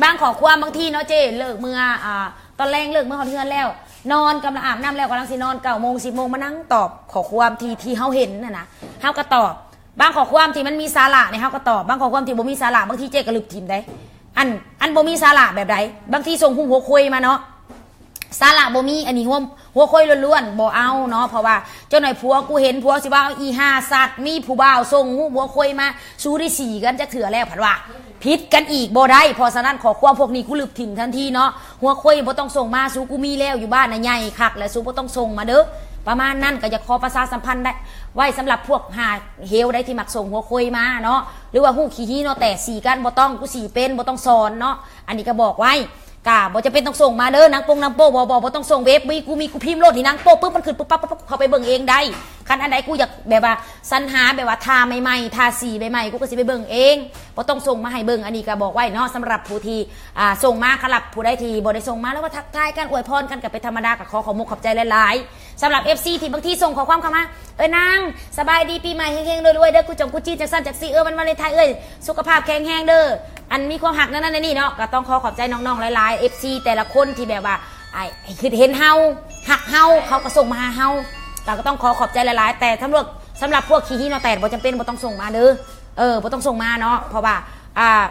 ບາງຂໍ້ຄວາມ ບາງທີເນາະ ເຈ້ ເລີກເມືອ ອາ ຕອນແລງເລີກເມືອຮອດເຮືອນແລ້ວ ນອນ ກຳລັງອາບນ້ຳແລ້ວ ກຳລັງຊິນອນ ເກົ້າໂມງ ສິບໂມງ ມານັ່ງຕອບຂໍ້ຄວາມທີ່ ທີ່ເຮົາເຫັນຫັ້ນນະ ເຮົາກະຕອບ ບາງຂໍ້ຄວາມທີ່ມັນມີສາລະນີ້ເຮົາກະຕອບ ບາງຂໍ້ຄວາມທີ່ບໍ່ມີສາລະ ບາງທີເຈ້ກະລຶບຖິ້ມໄດ໋ ອັນ ອັນບໍ່ມີສາລະແບບໃດ ບາງທີສົ່ງຮູບຫົວຄວາຍມາເນາະ ສາລະບໍ່ມີ ອັນນີ້ຫົວ ຫົວຄວາຍລ້ວນໆ ບໍ່ເອົາເນາະ ເພາະວ່າຈັກໜ້ອຍຜົວກູເຫັນ ຜົວຊິວ່າ ອີ່ຫ່າສັດ ມີຜູ້ບ່າວສົ່ງຮູບຫົວຄວາຍມາ ສູໄດ້ສີກັນຈັກເທື່ອແລ້ວ ພັດວ່າຜິດກັນອີກບໍ່ໄດ້ ເພາະສະນັ້ນຂໍ້ຄວາມພວກນີ້ກູລຶບຖິ້ມທັນທີເນາະ ຫົວຄວາຍບໍ່ຕ້ອງສົ່ງມາ ສູກູມີແລ້ວ ຢູ່ບ້ານນະໃຫຍ່ຄັກແລ້ວ ສູບໍ່ຕ້ອງສົ່ງມາເດີ ປະມານນັ້ນ ກະຢາກຂໍປະຊາສຳພັນໄດ້ ໄວ້ສຳລັບພວກຫາເຫວໃດທີ່ມັກສົ່ງຫົວຄວາຍມາເນາະ ຫຼືວ່າຮູ້ຂີ້ຮີໂນແຕກ ສີກັນບໍ່ຕ້ອງ ກູສີເປັນ ບໍ່ຕ້ອງສອນເນາະ ອັນນີ້ກະບອກໄວ້ ກະບໍ່ຈຳເປັນຕ້ອງສົ່ງມາເດີ ໜັງປົງໜັງໂປ້ ບໍ່ ບໍ່ ບໍ່ຕ້ອງສົ່ງເວັບ ມີ ກູມີ ກູພິມໂລດນີ້ ໜັງໂປ້ປຶບ ມັນຂຶ້ນປຶບປັບປັບ ເຂົ້າໄປເບິ່ງເອງໄດ້ ຄັນອັນໃດກູຢາກແບບວ່າສັນຫາແບບວ່າທ່າໃໝ່ໆ ທ່າສີໃໝ່ໆ ກູກະຊິໄປເບິ່ງເອງ ບໍ່ຕ້ອງສົ່ງມາໃຫ້ເບິ່ງ ອັນນີ້ກະບອກໄວ້ເນາະ ສຳລັບຜູ້ທີ່ ອ່າ ສົ່ງມາ ສຳລັບຜູ້ໃດທີ່ບໍ່ໄດ້ສົ່ງມາ ຫຼືວ່າທັກທາຍກັນ ອວຍພອນກັນ ກະເປັນທຳມະດາ ກະຂໍຂອບມຸກຂອບໃຈຫຼາຍໆ ສຳລັບເອັຟຊີທີ່ບາງທີສົ່ງຂໍ້ຄວາມເຂົ້າມາ ເອີຍນາງ ສະບາຍດີ ປີໃໝ່ເຮັງໆ ລວຍໆ ເດີ ກູຈົງກູຈີນ ຈັ່ງຊັ້ນຈັ່ງຊີ້ ເອີຍ ວັນວາເລນທາຍ ເອີຍ ສຸຂະພາບແຂງແຮງເດີ ອັນມີຄວາມຮັກນັ້ນໆ ນີ້ເນາະ ກະຕ້ອງຂໍຂອບໃຈນ້ອງໆ ຫຼາຍໆ ເອັຟຊີແຕ່ລະຄົນທີ່ແບບວ່າ ອ່າ ຄິດເຫັນເຮົາ ຮັກເຮົາ ເຂົາກະສົ່ງມາຫາເຮົາ ກະ ກະຕ້ອງຂໍຂອບໃຈຫຼາຍໆ ແຕ່ສຳລັບ ສຳລັບພວກຂີ້ຮີໂນແຕກ ບໍ່ຈຳເປັນ ບໍ່ຕ້ອງສົ່ງມາເດີ ເອີ ບໍ່ຕ້ອງສົ່ງມາເນາະ ເພາະວ່າ ອ່າ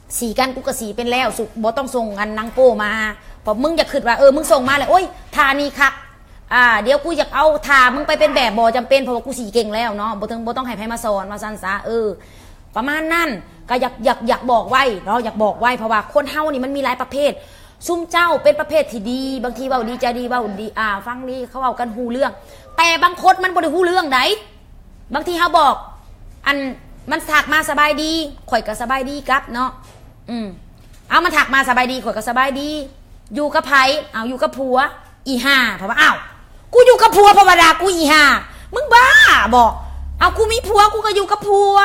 ສີກັນ ກູກະສີເປັນແລ້ວ ສຸ ບໍ່ຕ້ອງສົ່ງອັນໜັງໂປ້ມາ ເພາະມຶງຢາກຄິດວ່າ ເອີ ມຶງສົ່ງມາແລ້ວ ໂອ້ຍ ທ່ານີ້ຄັກ ອ່າ ດຽວກູຢາກເອົາທ່າມຶງໄປເປັນແບບ ບໍ່ຈຳເປັນ ເພາະວ່າກູສີເກັ່ງແລ້ວເນາະ ບໍ່ເຖິງ ບໍ່ຕ້ອງໃຫ້ໃຜມາສອນ ວ່າຊັ້ນຊະ ເອີ ປະມານນັ້ນ ກະຢາກ ຢາກ ຢາກບອກໄວ້ເນາະ ຢາກບອກໄວ້ ເພາະວ່າຄົນເຮົານີ້ມັນມີຫຼາຍປະເພດ ຊຸມເຈົ້າເປັນປະເພດທີ່ດີ ບາງທີເວົ້າດີ ໃຈດີ ເວົ້າດີ ອ່າ ຟັງດີ ເຂົາເວົ້າກັນຮູ້ເລື່ອງ ແຕ່ບາງຄົນມັນບໍ່ໄດ້ຮູ້ເລື່ອງໃດ ບາງທີເຮົາບອກ ອັນ ມັນທັກມາສະບາຍດີ ຂ້ອຍກະສະບາຍດີກັບເນາະ ອືມ ເອົາ ມັນທັກມາສະບາຍດີ ຂ້ອຍກະສະບາຍດີ ຢູ່ກັບໃຜ? ເອົາ ຢູ່ກັບຜົວ ອີ່ຫ່າ ເພາະວ່າ ອ້າວ ກູຢູ່ກັບຜົວ ເພາະວ່າດ່າກູ ອີ່ຫ່າ ມຶງບ້າບໍ? ເອົາ ກູມີຜົວ ກູກະຢູ່ກັບຜົວ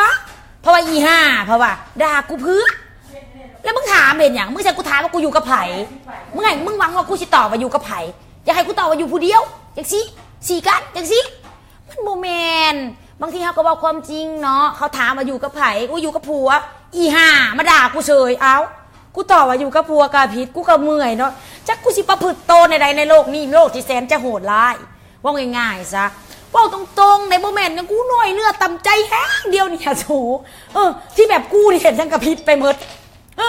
ເພາະວ່າ ອີ່ຫ່າ ເພາະວ່າດ່າກູເພື່ອ ແລ້ວມຶງຖາມເຮັດຫຍັງ? ມຶງໃຫ້ກູຖາມວ່າກູຢູ່ກັບໃຜ? ມຶງໃຫ້ ມຶງຫວັງວ່າກູຊິຕອບວ່າຢູ່ກັບໃຜ? ຢາກໃຫ້ກູຕອບວ່າຢູ່ຜູ້ດຽວ ຈັ່ງຊີ້ ສີກັນ ຈັ່ງຊີ້ ມັນບໍ່ແມ່ນ. ບາງທີເຮົາກໍເວົ້າຄວາມຈິງເນາະ ເຂົາຖາມວ່າຢູ່ກັບໃຜ? ໂອ້ຍ ຢູ່ກັບຜົວ. ອີຫ່າ ມາດ່າກູເສີຍ. ເອົ້າ ກູຕອບວ່າຢູ່ກັບຜົວກໍຜິດ ກູກໍເມື່ອຍເນາະ. ຈັກກູຊິປະພຶດໂຕແນວໃດໃນໂລກນີ້ ໂລກທີ່ແສນຈະໂຫດຮ້າຍ. ເວົ້າງ່າຍໆຊະ ເວົ້າຕົງໆ ໃດ ບໍ່ແມ່ນຫຍັງ ກູນ້ອຍເນື້ອຕ່ຳໃຈແຮງດຽວນີ້ຫາສູ. ເອີ ທີ່ແບບກູນີ້ເຮັດຫຍັງກໍຜິດໄປໝົດ. ເອີ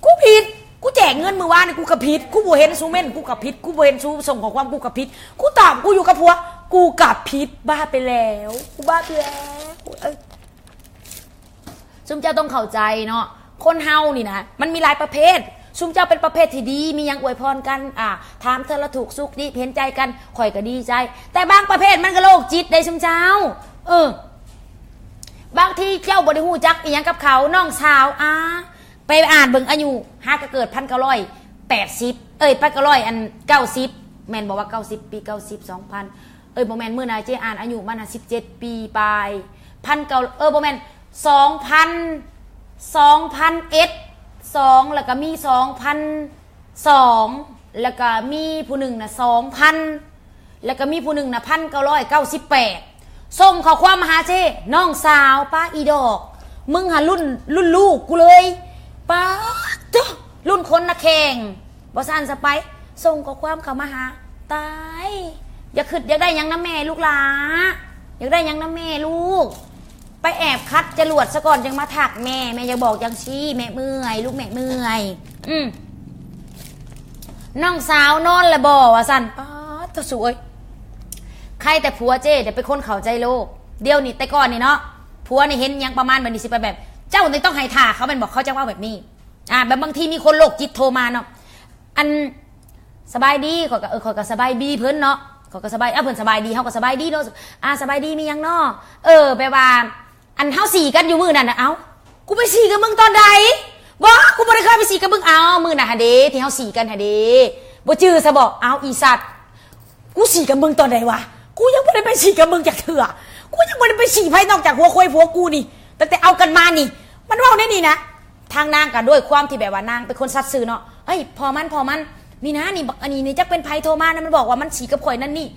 ກູຜິດ ກູແຈກເງິນມື້ວານນີ້ ກູກໍຜິດ. ກູບໍ່ເຫັນສູເມັ້ນ ກູກໍຜິດ. ກູບໍ່ເຫັນສູສົ່ງຂໍ້ຄວາມ ກູກໍຜິດ. ກູຕອບ ກູຢູ່ກັບຜົວ ກູກໍຜິດ. ບ້າໄປແລ້ວ ກູບ້າໄປແລ້ວ. ເອີ ຊຸມເຈົ້າຕ້ອງເຂົ້າໃຈເນາະ ຄົນເຮົານີ້ນະ ມັນມີຫຼາຍປະເພດ. ຊຸມເຈົ້າເປັນປະເພດທີ່ດີ ມີຫຍັງອວຍພອນກັນ ອ່າ ຖາມສາລະທຸກສຸກດິບ ເຫັນໃຈກັນ ຂ້ອຍກໍດີໃຈ. ແຕ່ບາງປະເພດມັນກໍໂລກຈິດເດ້ຊຸມເຈົ້າ. ເອີ ບາງທີເຈົ້າບໍ່ໄດ້ຮູ້ຈັກອີ່ຫຍັງກັບເຂົາ ນ້ອງສາວ ອ່າ ໄປອ່ານເບິ່ງອາຍຸ ຫາກໍເກີດພັນເກົ້າຮ້ອຍແປດສິບ ເອີຍ ພັນເກົ້າຮ້ອຍອັນເກົ້າສິບ ແມ່ນບໍ່ວ່າເກົ້າສິບປີ ເກົ້າສິບ ສອງພັນ ເອີຍ ບໍ່ແມ່ນ ມື້ນະເຈ້ອ່ານອາຍຸມັນນະສິບເຈັດປີປາຍ ພັນເກົ້າ ເອີ ບໍ່ແມ່ນ ສອງພັນ ສອງພັນເອັດ ສອງ ແລ້ວກໍມີສອງພັນສອງ ແລ້ວກໍມີຜູ້ໜຶ່ງນະສອງພັນ ແລ້ວກໍມີຜູ້ໜຶ່ງນະ ພັນເກົ້າຮ້ອຍເກົ້າສິບແປດ ສົ່ງຂໍ້ຄວາມມາຫາເຈ້ ນ້ອງສາວ ປ້າອີດອກ ມຶງຫາລຸ້ນ ລຸ້ນລູກກູເລີຍ ປ້າດໂທ້ ລຸ້ນຄົນນະແຂ່ງ ບໍ່ຊັ້ນສະໄປ ສົ່ງຂໍ້ຄວາມເຂົ້າມາຫາ ຕາຍ ຢາກຄຶດ ຢາກໄດ້ຫຍັງນຳແມ່ລູກຫຼ້າ ຢາກໄດ້ຫຍັງນຳແມ່ລູກ ໄປແອບຂັດຈະຫຼວດສາກ່ອນ ຈັ່ງມາທັກແມ່ ແມ່ຢາກບອກຈັ່ງຊີ້ ແມ່ເມື່ອຍ ລູກແມ່ເມື່ອຍ. ອືມ ນ້ອງສາວນອນແລ້ວບໍ່? ວ່າຊັ້ນ. ປາດໂທ້ ສູເອີຍ ໃຄແຕ່ຜົວເຈ້ເດເປັນຄົນເຂົ້າໃຈໂລກ ດຽວນີ້ ແຕ່ກ່ອນນີ້ເນາະ ຜົວນີ້ເຫັນຫຍັງປະມານແບບນີ້ ຊິໄປແບບ ເຈົ້ານີ້ຕ້ອງໃຫ້ທ່າເຂົາແມ່ນບໍ່? ເຂົາຈະເວົ້າແບບນີ້. ອ່າ ແບບບາງທີມີຄົນໂລກຈິດໂທມາເນາະ ອັນ ສະບາຍດີ ຂ້ອຍກໍ ເອີ ຂ້ອຍກໍສະບາຍດີເພິ່ນເນາະ ຂ້ອຍກໍສະບາຍ ອ່າ ເພິ່ນສະບາຍດີ ເຮົາກໍສະບາຍດີເນາະ ອ່າ ສະບາຍດີ ມີຫຍັງເນາະ? ເອີ ແບບວ່າ ອັນເຮົາສີກັນຢູ່ມື້ນັ້ນນະ ເອົ້າ ກູໄປສີກັບມຶງຕອນໃດ? ບໍ່ ກູບໍ່ໄດ້ເຄີຍໄປສີກັບມຶງ. ເອົ້າ ມື້ນັ້ນຫັ້ນເດ ທີ່ເຮົາສີກັນຫັ້ນເດ ບໍ່ຈື່ຊະບໍ? ເອົ້າ ອີສັດ ກູສີກັບມຶງຕອນໃດວະ? ກູຍັງບໍ່ໄດ້ໄປສີກັບມຶງຈັກເທື່ອ ກູຍັງບໍ່ໄດ້ໄປສີໃຜນອກຈາກຫົວຄວາຍຜົວກູນີ້ ຕັ້ງແຕ່ເອົາກັນມານີ້. ມັນເວົ້າແນວນີ້ນະ ທາງນາງກໍດ້ວຍຄວາມທີ່ແບບວ່ານາງເປັນຄົນສັດຊື່ເນາະ ເອີຍ ພໍ່ມັນ ພໍ່ມັນ ນີ້ນະ ນີ້ບັກອັນນີ້ນີ້ ຈັກເປັນໃຜໂທມານະ ມັນບອກວ່າມັນສີກັບຂ້ອຍນັ້ນນີ້.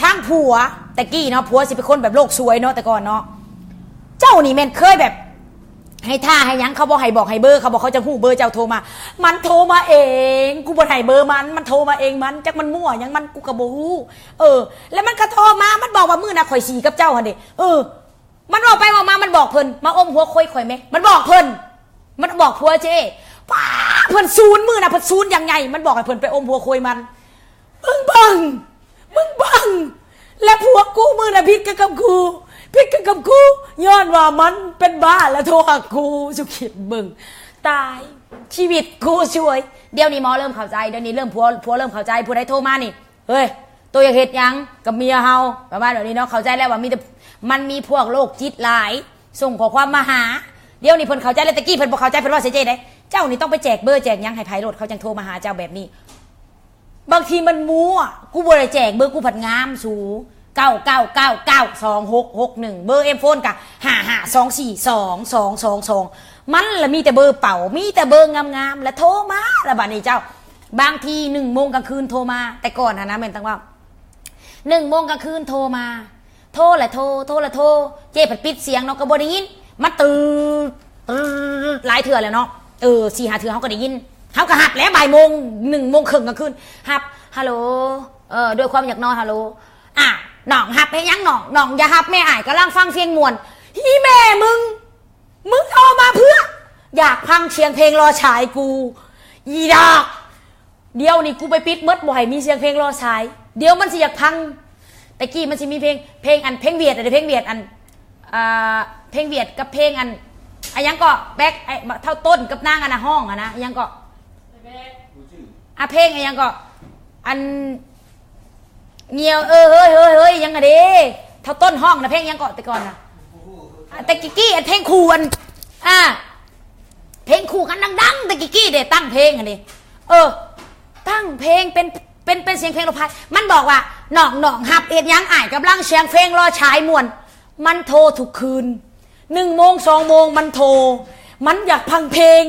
ທາງຜົວ ແຕ່ກີ້ເນາະ ຜົວຊິເປັນຄົນແບບໂລກສວຍເນາະ ແຕ່ກ່ອນເນາະ ເຈົ້ານີ້ແມ່ນເຄີຍແບບ ໃຫ້ທ່າໃຫ້ຫຍັງ ເຂົາບໍ່ໃຫ້ບອກໃຫ້ເບີ ເຂົາບອກເຂົາຈະຮູ້ເບີເຈົ້າໂທມາ ມັນໂທມາເອງ ກູບໍ່ໃຫ້ເບີມັນ ມັນໂທມາເອງ ມັນ ຈັກມັນມົ້ວຫຍັງມັນ ກູກໍບໍ່ຮູ້. ເອີ ແລ້ວມັນກໍໂທມາ ມັນບອກວ່າມື້ນະຂ້ອຍສີກັບເຈົ້າຫັ້ນເດ. ເອີ ມັນເວົ້າໄປເວົ້າມາ ມັນບອກເພິ່ນ ມາອົມຫົວໂຄຍຂ້ອຍແມະ ມັນບອກເພິ່ນ ມັນບອກຜົວເຈ້. ປ້າ ເພິ່ນສູນ ມື້ນະເພິ່ນສູນຢ່າງໃຫຍ່ ມັນບອກໃຫ້ເພິ່ນໄປອົມຫົວໂຄຍມັນ. ມຶງເບິ່ງ ມຶງເບິ່ງ ແລະ ພວກກູມື້ນະຜິດກັນກັບກູ ຜິດກັນກັບກູ ຍ້ອນວ່າມັນເປັນບ້າ ແລະ ໂທຫາກູ. ສຸຄິດເບິ່ງ ຕາຍ ຊີວິດກູສວຍ. ດຽວນີ້ໝໍເລີ່ມເຂົ້າໃຈ ດຽວນີ້ເລີ່ມ ຜົວ ຜົວເລີ່ມເຂົ້າໃຈ ຜູ້ໃດໂທມານີ້ ເຮີ້ຍ ໂຕຢາກເຮັດຫຍັງກັບເມຍເຮົາ ປະມານແບບນີ້ເນາະ. ເຂົ້າໃຈແລ້ວວ່າມີແຕ່ ມັນມີພວກໂລກຈິດຫຼາຍ ສົ່ງຂໍ້ຄວາມມາຫາ. ດຽວນີ້ເພິ່ນເຂົ້າໃຈແລ້ວ ແຕ່ກີ້ເພິ່ນບໍ່ເຂົ້າໃຈ ເພິ່ນເວົ້າໃສ່ເຈ້ໄດ໋ ເຈົ້ານີ້ຕ້ອງໄປແຈກເບີແຈກຫຍັງໃຫ້ໃຜໂລດ ເຂົາຈັ່ງໂທມາຫາເຈົ້າແບບນີ້. ບາງທີມັນມົ້ວ ກູບໍ່ໄດ້ແຈກເບີ ກູພັດງາມສູ ເກົ້າເກົ້າເກົ້າເກົ້າສອງຫົກຫົກໜຶ່ງ ເບີເອັມໂຟນກະຫ້າຫ້າສອງສີ່ສອງສອງສອງສອງ ມັນລະມີແຕ່ເບີເປົ່າ ມີແຕ່ເບີງາມໆ ລະໂທມາ ລະບາດນີ້ເຈົ້າ ບາງທີໜຶ່ງໂມງກາງຄືນໂທມາ. ແຕ່ກ່ອນຫັ້ນນະ ແມ່ນຕ້ອງເວົ້າ ໜຶ່ງໂມງກາງຄືນໂທມາ ໂທລະໂທ ໂທລະໂທ ເຈ້ພັດປິດສຽງເນາະ ກໍບໍ່ໄດ້ຍິນ ມັນຕື້ ຕື້ ຫຼາຍເທື່ອແລ້ວເນາະ ເອີ ສີ່ຫ້າເທື່ອເຮົາກໍໄດ້ຍິນ ເຮົາກໍຮັບແຫຼະ ບ່າຍໂມງ ໜຶ່ງໂມງເຄິ່ງກາງຄືນ ຮັບ ຮັລໂຫຼ ເອີ ດ້ວຍຄວາມຢາກນອນ ຮັລໂຫຼ ອ່າ ນ້ອງຮັບເຮັດຫຍັງນ້ອງ ນ້ອງຢ່າຮັບແມ່ ອ້າຍກຳລັງຟັງພຽງມ່ວນ. ອີແມ່ມຶງ ມຶງໂທມາເພື່ອ ຢາກຟັງສຽງເພງລໍສາຍກູ ອີດອກ. ດຽວນີ້ກູໄປປິດໝົດ ບໍ່ໃຫ້ມີສຽງເພງລໍສາຍ ດຽວມັນຊິຢາກຟັງ. ແຕ່ກີ້ມັນຊິມີເພງ ເພງອັນ ເພງຫວຽດ ເພງຫວຽດອັນ ອ່າ ເພງຫວຽດກັບເພງອັນ ອາຫຍັງເກາະ ແບັກ ໄອ້ເຖົ້າຕົ້ນກັບນາງອັນນະຮ້ອງຫັ້ນນະ ອາຫຍັງເກາະ ອ່າ ເພງອາຫຍັງເກາະ ອັນ ງຽວ ເອີ ເຮີ້ຍ ເຮີ້ຍ ເຮີ້ຍ ຫຍັງຫັ້ນເດ ເຖົ້າຕົ້ນຮ້ອງນະ ເພງຫຍັງເກາະ ແຕ່ກ່ອນນະ ອ່າ ແຕ່ກີ້ໆ ອັນເພງຄູ່ອັນ ອ່າ ເພງຄູ່ກັນດັງໆ ແຕ່ກີ້ໆເດ ຕັ້ງເພງຫັ້ນເດ ເອີ ຕັ້ງເພງເປັນ ເປັນ ເປັນສຽງເພງລົມພາຍ ມັນບອກວ່າ ນ້ອງ ນ້ອງຮັບເຮັດຫຍັງ ອ້າຍກຳລັງສຽງເພງລໍສາຍມ່ວນ ມັນໂທທຸກຄືນ ໜຶ່ງໂມງ ສອງໂມງ ມັນໂທ ມັນຢາກຟັງເພງ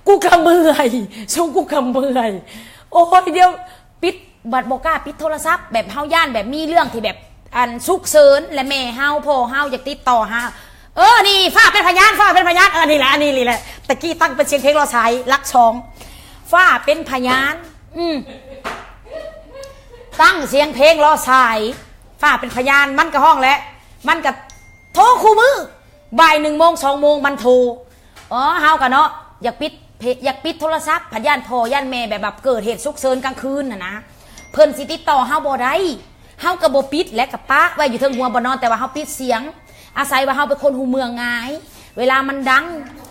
ກູກະເມື່ອຍ ຊຸມກູກະເມື່ອຍ. ໂອ້ຍ ດຽວປິດ ບັດບໍ່ກ້າປິດໂທລະສັບ ແບບເຮົາຢ້ານແບບມີເລື່ອງທີ່ແບບ ອັນ ສຸກເສີນ ແລະແມ່ເຮົາ ພໍ່ເຮົາຢາກຕິດຕໍ່ຫາ. ເອີ ນີ້ ຟ້າເປັນພະຍານ ຟ້າເປັນພະຍານ. ເອີ ນີ້ແຫຼະ ອັນນີ້ ນີ້ແຫຼະ ຕະກີ້ຕັ້ງເປັນສຽງເພງລໍສາຍ ຫຼັກສອງ ຟ້າເປັນພະຍານ. ອືມ ຕັ້ງສຽງເພງລໍສາຍ ຟ້າເປັນພະຍານ. ມັນກະຮ້ອງແຫຼະ ມັນກະໂທຄູ່ມື້ ບ່າຍໜຶ່ງໂມງ ສອງໂມງ ມັນໂທ. ອໍ ເຮົາກະເນາະ ຢາກປິດເພ- ຢາກປິດໂທລະສັບ ພັດຢ້ານພໍ່ຢ້ານແມ່ ແບບ ແບບເກີດເຫດສຸກເສີນກາງຄືນຫັ້ນນະ ເພິ່ນຊິຕິດຕໍ່ເຮົາບໍ່ໄດ້. ເຮົາກະບໍ່ປິດ ແລະກະປະໄວ້ຢູ່ເທິງຫົວບ່ອນນອນ ແຕ່ວ່າເຮົາປິດສຽງ ອາໄສວ່າເຮົາເປັນຄົນຫູເມືອງງ່າຍ ເວລາມັນດັງ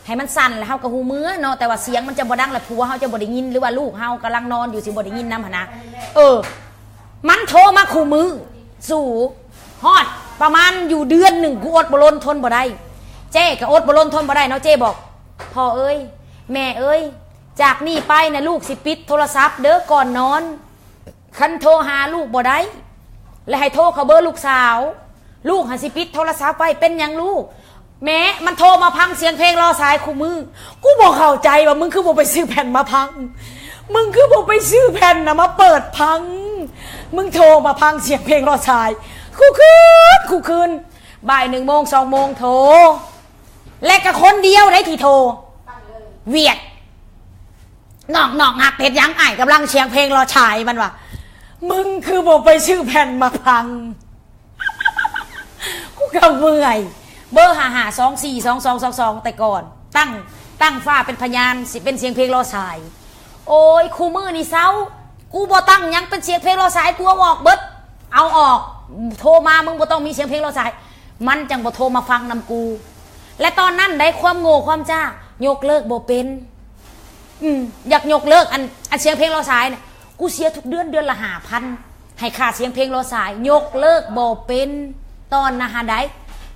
ໃຫ້ມັນສັ່ນ ແລ້ວເຮົາກະຫູເມືອເນາະ ແຕ່ວ່າສຽງມັນຈະບໍ່ດັງ ແລ້ວຜົວເຮົາຈະບໍ່ໄດ້ຍິນ ຫຼືວ່າລູກເຮົາກຳລັງນອນຢູ່ຊິບໍ່ໄດ້ຍິນນຳຫັ້ນນະ. ເອີ ມັນໂທມາຄູ່ມື້ ສູ ຮອດປະມານຢູ່ເດືອນໜຶ່ງ ກູອົດບໍ່ລົນທົນບໍ່ໄດ້. ເຈ້ກະອົດບໍ່ລົນທົນບໍ່ໄດ້ເນາະ ເຈ້ບອກ ພໍ່ເອີຍ ແມ່ເອີຍ ຈາກນີ້ໄປນະ ລູກຊິປິດໂທລະສັບເດີ ກ່ອນນອນ ຄັນໂທຫາລູກບໍ່ໄດ້ ແລະໃຫ້ໂທເຂົ້າເບີລູກສາວ ລູກຫັ້ນຊິປິດໂທລະສັບໄວ້. ເປັນຫຍັງລູກ? ແມ່ ມັນໂທມາພັງສຽງເພງລໍສາຍຄູ່ມື້. ກູບໍ່ເຂົ້າໃຈວ່າ ມຶງຄືບໍ່ໄປຊື້ແຜ່ນມາພັງ? ມຶງຄືບໍ່ໄປຊື້ແຜ່ນນະມາເປີດພັງ? ມຶງໂທມາພັງສຽງເພງລໍສາຍ ຄູ່ຄືນ ຄູ່ຄືນ ບ່າຍໜຶ່ງໂມງ ສອງໂມງໂທ ແລະກະຄົນດຽວໃດທີ່ໂທ ວຽດ ນ້ອງໆ ຮັກເຮັດຫຍັງ? ອ້າຍກຳລັງສຽງເພງລໍສາຍ. ມັນວ່າ ມຶງຄືບໍ່ໄປຊື້ແຜ່ນມາພັງ? ກູກະເມື່ອຍ. ເບີ ຫ້າຫ້າສອງສີ່ສອງສອງສອງສອງ ແຕ່ກ່ອນ ຕັ້ງ ຕັ້ງຟ້າເປັນພະຍານ ຊິເປັນສຽງເພງລໍສາຍ. ໂອ້ຍ ຄູ່ມື້ນີ້ເຊົາ ກູບໍ່ຕັ້ງຫຍັງ ເປັນສຽງເພງລໍສາຍ ກູເອົາອອກເບິດ ເອົາອອກ. ໂທມາ ມຶງບໍ່ຕ້ອງມີສຽງເພງລໍສາຍ ມັນຈັ່ງບໍ່ໂທມາຟັງນຳກູ. ແລະຕອນນັ້ນໃດ ຄວາມໂງ່ຄວາມຈ້າ ຍົກເລີກບໍ່ເປັນ. ອືມ ຢາກຍົກເລີກ ອັນ ອັນສຽງເພງລໍສາຍນະ ກູເສຍທຸກເດືອນ ເດືອນລະຫ້າພັນ ໃຫ້ຄ່າສຽງເພງລໍສາຍ ຍົກເລີກບໍ່ເປັນ. ຕອນນະຫາໃດ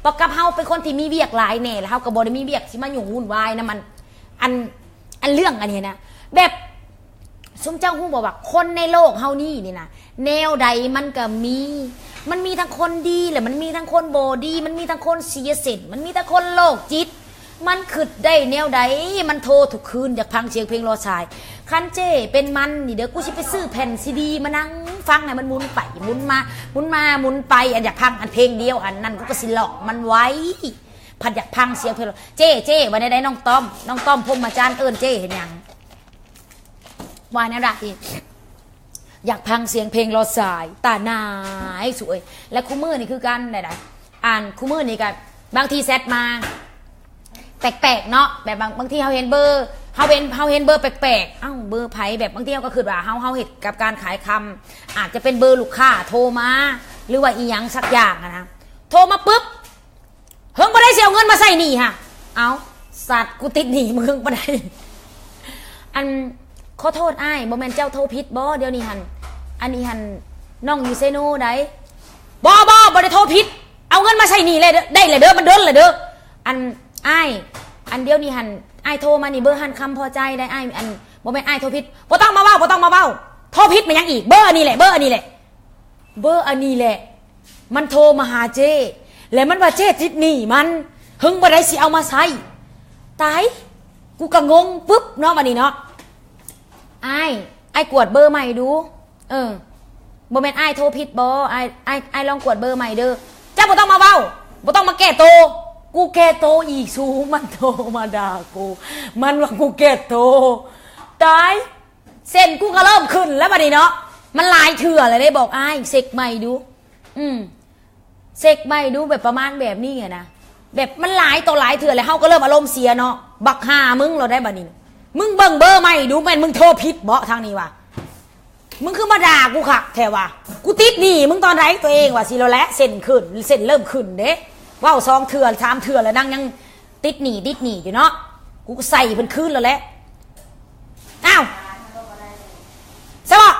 ປະກັບເຮົາເປັນຄົນທີ່ມີວຽກຫຼາຍແດ່ ແລ້ວເຮົາກະບໍ່ໄດ້ມີວຽກຊິມາຫຍຸ້ງວຸ່ນວາຍນຳ ອັນ ອັນ ອັນເລື່ອງອັນນີ້ນະ ແບບ ຊຸມເຈົ້າຮູ້ບໍ່ວ່າ ຄົນໃນໂລກເຮົານີ້ນີ້ນະ ແນວໃດມັນກະມີ ມັນມີທັງຄົນດີ ແລະມັນມີທັງຄົນບໍ່ດີ ມັນມີທັງຄົນເສຍເສັ້ນ ມັນມີທັງຄົນໂລກຈິດ. ມັນຄຶດໄດ້ແນວໃດ ມັນໂທທຸກຄືນ ຢາກຟັງສຽງເພງລໍສາຍ. ຄັນເຈ້ເປັນມັນນີ້ເດີ ກູຊິໄປຊື້ແຜ່ນຊີດີມານັ່ງຟັງໃຫ້ມັນໝູນໄປໝູນມາ ໝູນມາໝູນໄປ. ອັນຢາກຟັງອັນເພງດຽວອັນນັ້ນ ກູກະຊິລອກມັນໄວ້ ພັດຢາກຟັງສຽງເພງລໍ. ເຈ້ ເຈ້ ວ່າແນວໃດນ້ອງຕ້ອມ? ນ້ອງຕ້ອມ ພົມມະຈັນ ເອີ້ນເຈ້ເຮັດຫຍັງ? ວ່າແນວໃດ? ຢາກຟັງສຽງເພງລໍສາຍ ຕາໜາຍ ສູເອີຍ. ແລະຄູ່ມື້ນີ້ຄືກັນໃດໆ ອັນຄູ່ມື້ນີ້ກະບາງທີແຊັດມາແປກໆເນາະ ແບບບາງ ບາງທີເຮົາເຫັນເບີ ເຮົາເຫັນ ເຮົາເຫັນເບີແປກໆ ເອົ້າ ເບີໃຜ? ແບບບາງທີເຮົາກະຄຶດວ່າ ເຮົາ ເຮົາເຮັດກັບການຂາຍຄຳ ອາດຈະເປັນເບີລູກຄ້າໂທມາ ຫຼືວ່າອີ່ຫຍັງສັກຢ່າງຫັ້ນນະ ໂທມາປຶບ ເຫິງປານໃດຊິເອົາເງິນມາໃຊ້ໜີ້ຫະ? ເອົ້າ ສັດ ກູຕິດໜີ້ມຶງເຫິງປານໃດ? ອັນ ຂໍໂທດອ້າຍ ບໍ່ແມ່ນເຈົ້າໂທຜິດບໍ່? ດຽວນີ້ຫັ້ນ ອັນນີ້ຫັ້ນ ນ້ອງຢູ່ເຊໂນໃດ໋. ບໍ່ ບໍ່ ບໍ່ໄດ້ໂທຜິດ ເອົາເງິນມາໃຊ້ໜີ້ແລ້ວເດີ ໄດ້ແລ້ວເດີ ມັນດົນແລ້ວເດີ. ອັນ ອ້າຍ ອັນດຽວນີ້ຫັ້ນ ອ້າຍໂທມານີ້ ເບີຮ້ານຄຳພໍໃຈໄດ໋ອ້າຍ. ອັນ ບໍ່ແມ່ນອ້າຍໂທຜິດ ບໍ່ຕ້ອງມາເວົ້າ ບໍ່ຕ້ອງມາເວົ້າ. ໂທຜິດແມ່ນຫຍັງອີກ? ເບີອັນນີ້ແຫຼະ ເບີອັນນີ້ແຫຼະ ເບີອັນນີ້ແຫຼະ. ມັນໂທມາຫາເຈ້ ແລະມັນວ່າເຈ້ຕິດໜີ້ມັນ ເຫິງປານໃດຊິເອົາມາໃຊ້. ຕາຍ ກູກະງົງປຶບເນາະ ບາດນີ້ເນາະ. ອ້າຍ ອ້າຍກວດເບີໃໝ່ດູ. ເອີ ບໍ່ແມ່ນອ້າຍໂທຜິດບໍ່? ອ້າຍ ອ້າຍ ອ້າຍລອງກວດເບີໃໝ່ເດີ. ເຈົ້າບໍ່ຕ້ອງມາເວົ້າ ບໍ່ຕ້ອງມາແກ້ໂຕ. ກູແກ້ໂຕອີກສູ ມັນໂທມາດ່າກູ ມັນວ່າກູແກ້ໂຕ. ຕາຍ ເສັ້ນກູກະເລີ່ມຂຶ້ນແລ້ວບາດນີ້ເນາະ ມັນຫຼາຍເທື່ອແລ້ວເດ້. ບອກອ້າຍເຊັກໃໝ່ດູ ອືມ ເຊັກໃໝ່ດູ ແບບປະມານແບບນີ້ຫັ້ນນະ ແບບມັນຫຼາຍຕໍ່ຫຼາຍເທື່ອແລ້ວ ເຮົາກະເລີ່ມອາລົມເສຍເນາະ. ບັກຫ່າມຶງໂລດໄດ໋ບາດນີ້ ມຶງເບິ່ງເບີໃໝ່ດູ ແມ່ນມຶງໂທຜິດເບາະທາງນີ້ຫວາ? ມຶງຄືມາດ່າກູຄັກແທ້ຫວາ? ກູຕິດໜີ້ມຶງຕອນໃດຕົວເອງຫວາ? ຊິໂລດແຫຼະ ເສັ້ນຂຶ້ນ ເສັ້ນເລີ່ມຂຶ້ນເດ້. ເວົ້າສອງເທື່ອສາມເທື່ອແລ້ວ ນາງຍັງ ຕິດໜີ້ ຕິດໜີ້ຢູ່ເນາະ ກູກະໃສ່ເພິ່ນຄືນແລ້ວແຫຼະ. ອ້າວ ຊະເບາະ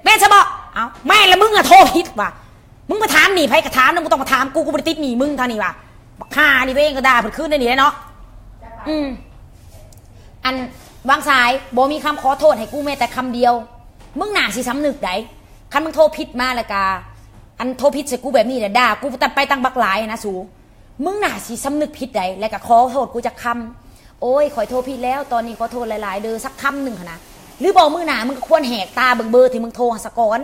ແມ່ນຊະເບາະ. ເອົ້າ ແມ່ນລະ ມຶງອະໂທຜິດຫວາ? ມຶງມາຖາມໜີ້ໃຜກະຖາມນະ ບໍ່ຕ້ອງມາຖາມກູ ກູບໍ່ໄດ້ຕິດໜີ້ມຶງທາງນີ້ຫວາ? ບັກຫ່ານີ້ ໂຕເອງກະດ່າເພິ່ນຄືນໄດ້ນີ້ແຫຼະເນາະ. ອືມ ອັນ ວາງສາຍ ບໍ່ມີຄຳຂໍໂທດໃຫ້ກູແມ້ແຕ່ຄຳດຽວ. ມຶງໜ້າຊິສຳນຶກໃດ໋ ຄັນມຶງໂທຜິດມາແລ້ວກະ ອັນໂທຜິດໃສ່ກູແບບນີ້ແຫຼະ ດ່າກູຕາມໄປຕັ້ງບັກຫຼາຍຫັ້ນນະສູ. ມຶງໜ້າຊິສຳນຶກຜິດໃດ໋ ແລ້ວກະຂໍໂທດກູຈັກຄຳ. ໂອ້ຍ ຂ້ອຍໂທຜິດແລ້ວ ຕອນນີ້ຂໍໂທດຫຼາຍໆເດີ ສັກຄຳໜຶ່ງຫັ້ນນະ ຫຼືບໍ່ມື້ໜ້າມຶງກໍຄວນແຫກຕາເບິ່ງເບີທີ່ມຶງໂທຫາສາກ່ອນ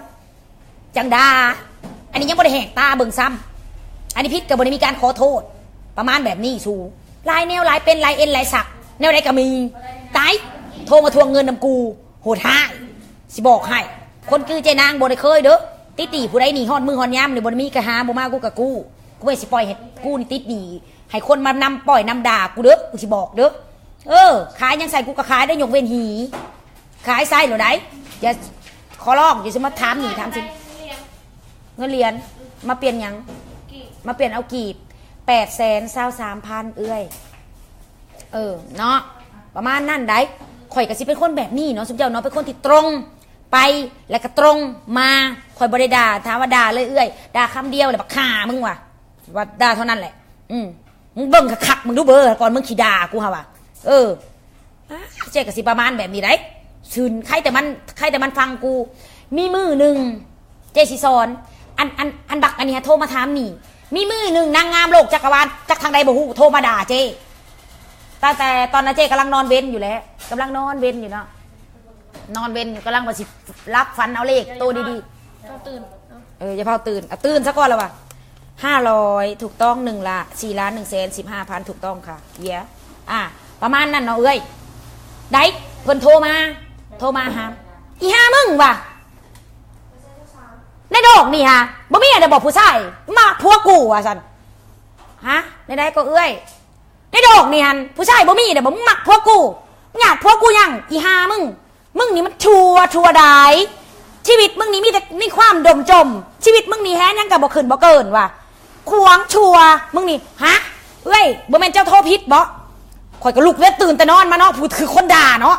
ຈັ່ງດ່າ. ອັນນີ້ຍັງບໍ່ໄດ້ແຫກຕາເບິ່ງຊ້ຳ ອັນນີ້ຜິດກໍບໍ່ໄດ້ມີການຂໍໂທດ ປະມານແບບນີ້. ສູຫຼາຍແນວ ຫຼາຍເປັນ ຫຼາຍເອັນ ຫຼາຍສັກ ແນວໃດກໍມີ. ຕາຍ ໂທມາທວງເງິນນຳກູ ໂຫດຮ້າຍ ຊິບອກໃຫ້. ຄົນຄືເຈ້ນາງບໍ່ໄດ້ເຄີຍເດີ ຕິດໜີ້ຜູ້ໃດໜີ້ ຮອດມື້ຮອດຍາມນີ້ ບໍ່ໄດ້ມີກະຫາ ບໍ່ມາກູກະກູ້. ກູບໍ່ຊິປ່ອຍໃຫ້ກູນີ້ຕິດໜີ້ ໃຫ້ຄົນມານຳປ້ອຍນຳດ່າກູເດີ ກູຊິບອກເດີ. ເອີ ຂາຍຫຍັງໃສ່ກູກໍຂາຍເດີ ຍົກເວັ້ນຫີ ຂາຍໃສ່ໂລດໃດ໋. ຢ່າ ຂໍຮ້ອງ ຢ່າຊິມາຖາມໜີ້ຖາມສິນ. ເງິນຫຼຽນ ມາປ່ຽນຫຍັງ? ມາປ່ຽນເອົາກີບ ແປດແສນຊາວສາມພັນ ເອື້ອຍ. ເອີ ເນາະ ປະມານນັ້ນໃດ໋. ຂ້ອຍກໍຊິເປັນຄົນແບບນີ້ເນາະ ຊຸມເຈົ້າເນາະ ເປັນຄົນທີ່ຕົງໄປ ແລ້ວກໍຕົງມາ. ຂ້ອຍບໍ່ໄດ້ດ່າ ຖາມວ່າດ່າເລີຍເອື້ອຍ ດ່າຄຳດຽວແຫຼະ ບັກຫ່າມຶງວ່າ ວ່າດ່າເທົ່ານັ້ນແຫຼະ. ອືມ ມຶງເບິ່ງຄັກໆ ມຶງດູເບີ ກ່ອນມຶງຊິດ່າກູຫາວ່າ. ເອີ ອາ ເຈ້ກໍຊິປະມານແບບນີ້ໃດ໋ ຊືນ ໃຄແຕ່ມັນ ໃຄແຕ່ມັນຟັງກູ. ມີມື້ໜຶ່ງ ເຈ້ຊິສອນ ອັນ ອັນ ອັນບັກອັນນີ້ຫາໂທມາຖາມໜີ້. ມີມື້ໜຶ່ງນາງງາມໂລກຈັກກະວານ ຈັກທາງໃດບໍ່ຮູ້ ໂທມາດ່າເຈ້ ຕັ້ງແຕ່ຕອນນັ້ນເຈ້ກຳລັງນອນເວັນຢູ່ແຫຼະ ກຳລັງນອນເວັນຢູ່ເນາະ ນອນເວັນຢູ່ ກຳລັງວ່າຊິຫຼັບຝັນເອົາເລກໂຕດີໆ. ເອີ ຢ່າເຝົ້າຕື່ນ ອະ ຕື່ນຊະກ່ອນລະວ່າ. ຫ້າຮ້ອຍ ຖືກຕ້ອງ ໜຶ່ງລະ ສີ່ລ້ານໜຶ່ງແສນສິບຫ້າພັນ ຖືກຕ້ອງຄ່ະ ເຢຍ. ອາ ປະມານນັ້ນເນາະເອື້ອຍ ໃດ໋. ເພິ່ນໂທມາ ໂທມາຫາ ອີຫ່າມຶງວ່າ ໃນໂລກນີ້ຫາ ບໍ່ມີອັນໃດບອກຜູ້ຊາຍມັກຜົວກູວ່າຊັ້ນ. ຫາ ແນວໃດກໍເອື້ອຍ? ໃນໂລກນີ້ຫັ້ນ ຜູ້ຊາຍບໍ່ມີໃດ ບໍ່ມັກຜົວກູ ຍາດຜົວກູຫຍັງ ອີຫ່າມຶງ. ມຶງນີ້ມັນຊົ່ວ ຊົ່ວດາຍ ຊີວິດມຶງນີ້ມີແຕ່ ມີຄວາມດົມຈົມ ຊີວິດມຶງນີ້ແຮງຫຍັງກໍບໍ່ຂຶ້ນບໍ່ເກີນວ່າ ຂວາງຊົ່ວມຶງນີ້. ຫາ ເອື້ອຍ ບໍ່ແມ່ນເຈົ້າໂທຜິດບໍ? ຂ້ອຍກໍລຸກເລີຍ ຕື່ນແຕ່ນອນມາເນາະ ຜູ້ຖືກຄົນດ່າເນາະ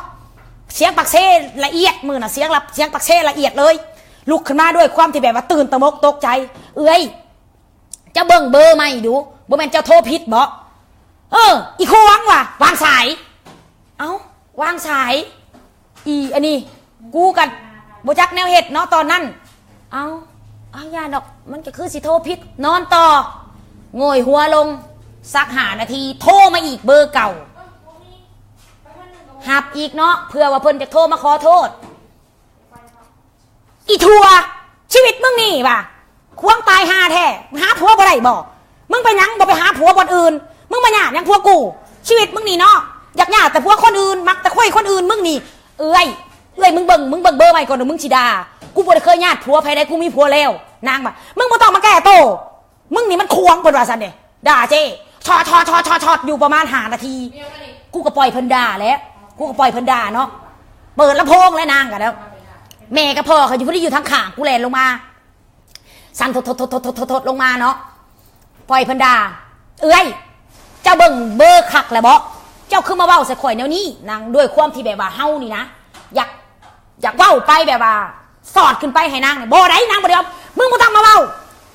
ສຽງປາກເຊລະອຽດ ມື້ນະ ສຽງລະ ສຽງປາກເຊລະອຽດເລີຍ ລຸກຂຶ້ນມາດ້ວຍຄວາມທີ່ແບບວ່າຕື່ນຕະໝົກຕົກໃຈ. ເອື້ອຍ ເຈົ້າເບິ່ງເບີໃໝ່ດູ ບໍ່ແມ່ນເຈົ້າໂທຜິດບໍ? ເອີ ອີຂວາງວ່າ ວາງສາຍ. ເອົ້າ ວາງສາຍ ອີອັນນີ້ ກູກໍບໍ່ຈັກແນວເຮັດເນາະຕອນນັ້ນ. ເອົ້າ ເອົ້າ ຢ່າດອກ ມັນກໍຄືຊິໂທຜິດ. ນອນຕໍ່ ໂຫງຍຫົວລົງ ສັກຫ້ານາທີ ໂທມາອີກເບີເກົ່າ ຮັບອີກເນາະ ເພື່ອວ່າເພິ່ນຈະໂທມາຂໍໂທດ. ອີທົ່ວ ຊີວິດມຶງນີ້ວ່າ ຂວາງຕາຍຫ່າແທ້ ຫາຜົວບໍ່ໄດ້ບໍ? ມຶງໄປຫຍັງບໍ່ໄປຫາຜົວບ່ອນອື່ນ ມຶງມາຍາດຫຍັງຜົວກູ? ຊີວິດມຶງນີ້ເນາະ ຢາກຍາດແຕ່ຜົວຄົນອື່ນ ມັກແຕ່ຄຸຍຄົນອື່ນ. ມຶງນີ້ ເອື້ອຍ ເອື້ອຍ ມຶງເບິ່ງ ມຶງເບິ່ງເບີໃໝ່ກ່ອນເດີ ມຶງຊິດ່າ. ກູບໍ່ໄດ້ເຄີຍຍາດຜົວໃຜໃດ ກູມີຜົວແລ້ວ. ນາງວ່າ ມຶງບໍ່ຕ້ອງມາແກ້ໂຕ ມຶງນີ້ມັນຂວາງ ເພິ່ນວ່າຊັ້ນເດ້ ດ່າເຈ້ ຊອດໆໆໆ ຢູ່ປະມານຫ້ານາທີ ກູກໍປ່ອຍເພິ່ນດ່າແຫຼະ ກູກໍປ່ອຍເພິ່ນດ່າເນາະ. ເປີດລຳໂພງແລ້ວນາງກໍແລ້ວ ແມ່ກັບພໍ່ເຂົາຢູ່ພຸ້ນ ຢູ່ທາງຂ້າງ ກູແລ່ນລົງມາ ສັ່ນໂທດໆໆໆໆ ລົງມາເນາະ ປ່ອຍເພິ່ນດ່າ. ເອື້ອຍ ເຈົ້າເບິ່ງເບີຄັກແລ້ວບໍ? ເຈົ້າຄືມາເວົ້າໃສ່ຂ້ອຍແນວນີ້? ນາງ ດ້ວຍຄວາມທີ່ແບບວ່າເຮົານີ້ນະ ຢາກ ຢາກເວົ້າໄປແບບວ່າສອດຂຶ້ນໄປໃຫ້ນາງ. ບໍ່ໄດ້ ນາງບໍ່ໄດ້ເວົ້າ ມຶງບໍ່ຕ້ອງມາເວົ້າ.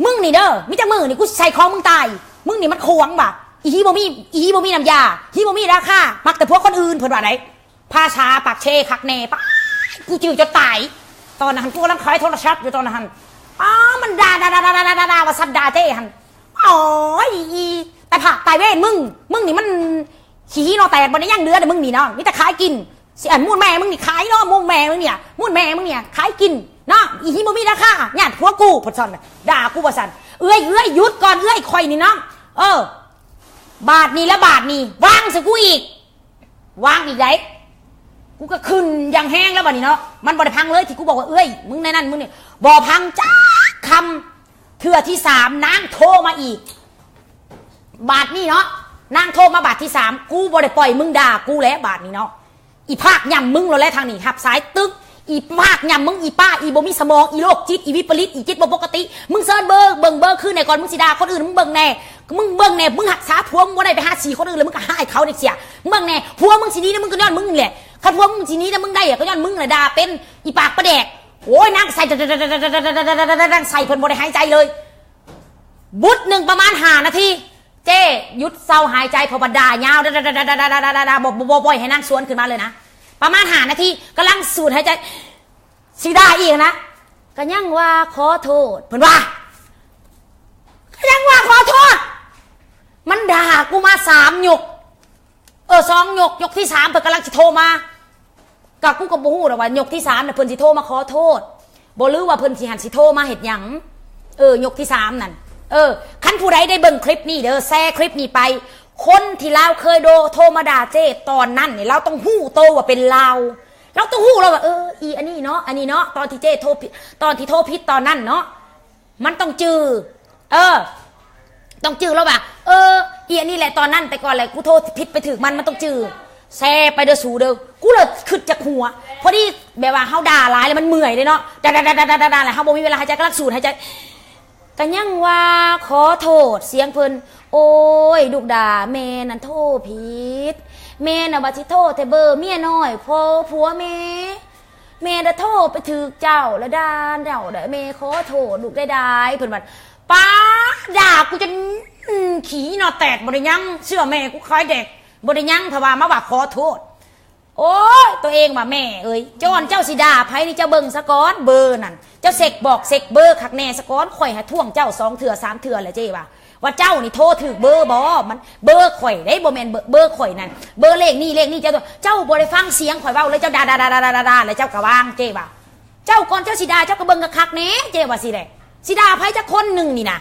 ມຶງນີ້ເດີ ມີຈັກມື້ນີ້ກູຊິໃສ່ຂອງມຶງຕາຍ. ມຶງນີ້ມັນຂວາງວ່າ ອີຫີບໍ່ມີ ອີຫີບໍ່ມີນ້ຳຢາ ຫີບໍ່ມີລາຄາ ມັກແຕ່ຜົວຄົນອື່ນ ເພິ່ນວ່າໄດ໋. ພາສາປາກເຊຄັກແນ່ ປາດ ກູຈື່ຈົນຕາຍ. ຕອນນັ້ນຫັ້ນ ກູກຳລັງຂາຍໂທລະສັບຢູ່ຕອນນັ້ນຫັ້ນ ອ້າ ມັນດ່າ ດ່າ ດ່າ ວ່າຊັ້ນ ດ່າເຈ້ຫັ້ນ. ໂອ້ຍ ອີຕາຍພາກຕາຍເວນ ມຶງ ມຶງນີ້ມັນຂີ້ຫີໂນແຕກບໍ່ໄດ້ຍັງເຫຼືອເດ້ ມຶງນີ້ເນາະ ມີແຕ່ຂາຍກິນ. ຊິອັນມູນແມ່ມຶງນີ້ຂາຍເນາະ ມູນແມ່ມຶງນີ້ ມູນແມ່ມຶງນີ້ຂາຍກິນເນາະ ອີຫີບໍ່ມີລາຄາ ຍາດຜົວກູ ເພິ່ນຊັ້ນ ດ່າກູວ່າຊັ້ນ. ເອື້ອຍ ເອື້ອຍ ຢຸດກ່ອນເອື້ອຍ ຂ້ອຍນີ້ເນາະ ເອີ ບາດນີ້ລະບາດນີ້ ວາງໃສ່ກູອີກ ວາງອີກໃດ໋. ກູກໍຂຶ້ນຢ່າງແຮງແລ້ວບາດນີ້ເນາະ ມັນບໍ່ໄດ້ພັງເລີຍ ທີ່ກູບອກວ່າ ເອື້ອຍ ມຶງໃນນັ້ນ ມຶງນີ້ ບໍ່ພັງຈັກຄຳ. ເທື່ອທີສາມ ນາງໂທມາອີກ ບາດນີ້ເນາະ ນາງໂທມາບາດທີສາມ ກູບໍ່ໄດ້ປ່ອຍມຶງ ດ່າກູແຫຼະບາດນີ້ເນາະ. ອີພາກຍ່ຳມຶງໂລດແຫຼະ ທາງນີ້ຮັບສາຍຕຶກ ອີພາກຍ່ຳມຶງ ອີປ້າ ອີບໍ່ມີສະໝອງ ອີໂລກຈິດ ອີວິປະລິດ ອີຈິດບໍ່ປົກກະຕິ. ມຶງເຊີນເບີ ເບິ່ງເບີຄືນແດ່ ກ່ອນມຶງຊິດ່າຄົນອື່ນ ມຶງເບິ່ງແດ່ ມຶງເບິ່ງແດ່ ມຶງຮັກສາຜົວ ມຶງບໍ່ໄດ້ໄປຫາສີຄົນອື່ນ ແລ້ວມຶງກໍຮ້າຍເຂົານີ້ເສຍ. ມຶງເບິ່ງແດ່ ຜົວມຶງຊິໜີນຳມຶງກໍຍ້ອນມຶງນີ້ແຫຼະ ຄັນຜົວມຶງຊິໜີນຳມຶງໄດ້ກໍຍ້ອນມຶງແຫຼະ ດ່າເປັນ ອີປາກປາແດກ. ໂອ້ຍ ນາງໃສ່ ນາງໃສ່ ເພິ່ນບໍ່ໄດ້ຫາຍໃຈເລີຍ. ບຸດໜຶ່ງປະມານຫ້ານາທີ ເຈ້ຢຸດເຊົາຫາຍໃຈ ເພາະວ່າດ່າຍາວ ດ່າໆໆໆ ບໍ່ ບໍ່ ບໍ່ປ່ອຍໃຫ້ນາງສວນຂຶ້ນມາເລີຍນະ. ປະມານຫ້ານາທີ ກຳລັງສູດຫາຍໃຈ ຊິດ່າອີກນະ ກໍຍັງວ່າຂໍໂທດ ເພິ່ນວ່າ ກໍຍັງວ່າຂໍໂທດ. ມັນດ່າກູມາສາມຍົກ ສອງຍົກ ຍົກທີສາມເພິ່ນກຳລັງຊິໂທມາ ກະກູກະບໍ່ຮູ້ດອກວ່າຍົກທີສາມນະເພິ່ນຊິໂທມາຂໍໂທດບໍ່ ຫຼືວ່າເພິ່ນຊິຫັ້ນຊິໂທມາເຮັດຫຍັງ. ເອີ ຍົກທີສາມນັ້ນ ເອີ ຄັນຜູ້ໃດໄດ້ເບິ່ງຄລິບນີ້ເດີ ແຊຄລິບນີ້ໄປ ຄົນທີ່ລາວເຄີຍໂດ ໂທມາດ່າເຈ້ຕອນນັ້ນນີ້ ລາວຕ້ອງຮູ້ໂຕວ່າເປັນລາວ ລາວຕ້ອງຮູ້ລາວວ່າ ເອີ ອີອັນນີ້ເນາະ ອັນນີ້ເນາະ ຕອນທີ່ເຈ້ໂທຜິດ ຕອນທີ່ໂທຜິດຕອນນັ້ນເນາະ ມັນຕ້ອງຈື່ ເອີ ຕ້ອງຈື່ແລ້ວວ່າ ເອີ ອີອັນນີ້ແຫຼະ ຕອນນັ້ນແຕ່ກ່ອນແຫຼະ ກູໂທຜິດໄປຖືກມັນ ມັນຕ້ອງຈື່. ແຊໄປເດີສູເດີ ກູເລີຍຄຶດຈາກຫົວ ພໍດີແບບວ່າເຮົາດ່າຫຼາຍແລ້ວມັນເມື່ອຍເດ້ເນາະ ດ່າໆໆໆໆ ແລ້ວເຮົາບໍ່ມີເວລາຫາຍໃຈ ກຳລັງສູດຫາຍໃຈ ກະຍັງວ່າຂໍໂທດ ສຽງເພິ່ນ ໂອ້ຍ ລູກດ່າ ແມ່ນັ້ນໂທຜິດ ແມ່ນະວ່າຊິໂທແຕ່ເບີເມຍນ້ອຍ ພໍ່ ຜົວແມ່ ແມ່ລະໂທໄປຖືກເຈົ້າລະດ່າເຈົ້າລະ ແມ່ຂໍໂທດລູກໄດ້ໆ ເພິ່ນວ່າ ປ້າ ດ່າກູຈົນ ອືມ ຂີ້ໜໍ່ແຕກ ບໍ່ໄດ້ຍັງ ເຊື່ອແມ່ກູຂາຍແດກ ບໍ່ໄດ້ຍັງ ຖ້າວ່າມາວ່າຂໍໂທດ. ໂອ້ຍ ໂຕເອງວ່າ ແມ່ເອີຍ ກ່ອນເຈົ້າຊິດ່າໃຜນີ້ ເຈົ້າເບິ່ງສາກ່ອນ ເບີນັ້ນ ເຈົ້າເຊັກບອກເຊັກເບີຄັກແນ່ສາກ່ອນ ຂ້ອຍຫາທວງເຈົ້າສອງເທື່ອສາມເທື່ອແລ້ວ ເຈ້ວ່າ ວ່າເຈົ້ານີ້ໂທຖືກເບີບໍ່ ມັນເບີຂ້ອຍເດ້ ບໍ່ແມ່ນເບີ ເບີຂ້ອຍນັ້ນ ເບີເລກນີ້ເລກນີ້ ເຈົ້າ ເຈົ້າບໍ່ໄດ້ຟັງສຽງຂ້ອຍເວົ້າເລີຍ ເຈົ້າດ່າໆໆໆໆ ແລ້ວເຈົ້າກະວາງ ເຈ້ວ່າ ເຈົ້າກ່ອນເຈົ້າຊິດ່າ ເຈົ້າກະເບິ່ງຄັກໆແນ່ ເຈ້ວ່າຊີ້ແຫຼະ ຊິດ່າໃຜຈັກຄົນໜຶ່ງນີ້ນະ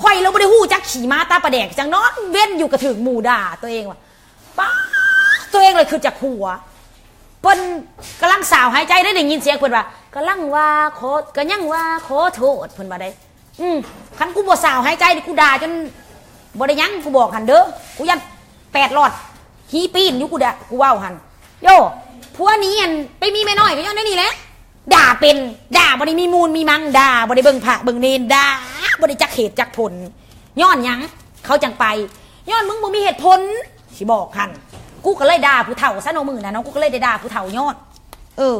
ຂ້ອຍລະບໍ່ໄດ້ຮູ້ຈັກຂີ້ໝາຕາປາແດກ ຈັ່ງນອນເວັນຢູ່ກະຖືກໝູ່ດ່າ ໂຕເອງວ່າ ປ້າ ໂຕເອງເລີຍຄຶດຈາກຫົວ ເພິ່ນກຳລັງສາວຫາຍໃຈໄດ້ ໄດ້ຍິນສຽງເພິ່ນວ່າ ກຳລັງວ່າຂໍ ກະຍັງວ່າຂໍໂທດ ເພິ່ນວ່າໄດ໋ ອືມ ຄັນກູບໍ່ສາວຫາຍໃຈນີ້ ກູດ່າຈົນບໍ່ໄດ້ຍັງ ກູບອກຫັ້ນເດີ ກູຢ້ານແປດຫຼອດ ຫີປີນຢູ່ ກູດ່າ ກູເວົ້າຫັ້ນ ໂຢ ຜົວໜີ ອັນ ໄປມີແມ່ນ້ອຍກະຍ້ອນແນວນີ້ແຫຼະ ດ່າເປັນ ດ່າບໍ່ໄດ້ມີມູນມີມັງ ດ່າບໍ່ໄດ້ເບິ່ງພະເບິ່ງເນນ ດ່າບໍ່ໄດ້ຈັກເຫດຈັກຜົນ ຍ້ອນຫຍັງເຂົາຈັ່ງໄປ ຍ້ອນມຶງບໍ່ມີເຫດຜົນ ຊິບອກຫັ້ນ ກູກະເລີຍດ່າຜູ້ເຖົ້າຊະເນາະ ມື້ນັ້ນເນາະ ກູກະເລີຍໄດ້ດ່າຜູ້ເຖົ້າຍ້ອນ ເອີ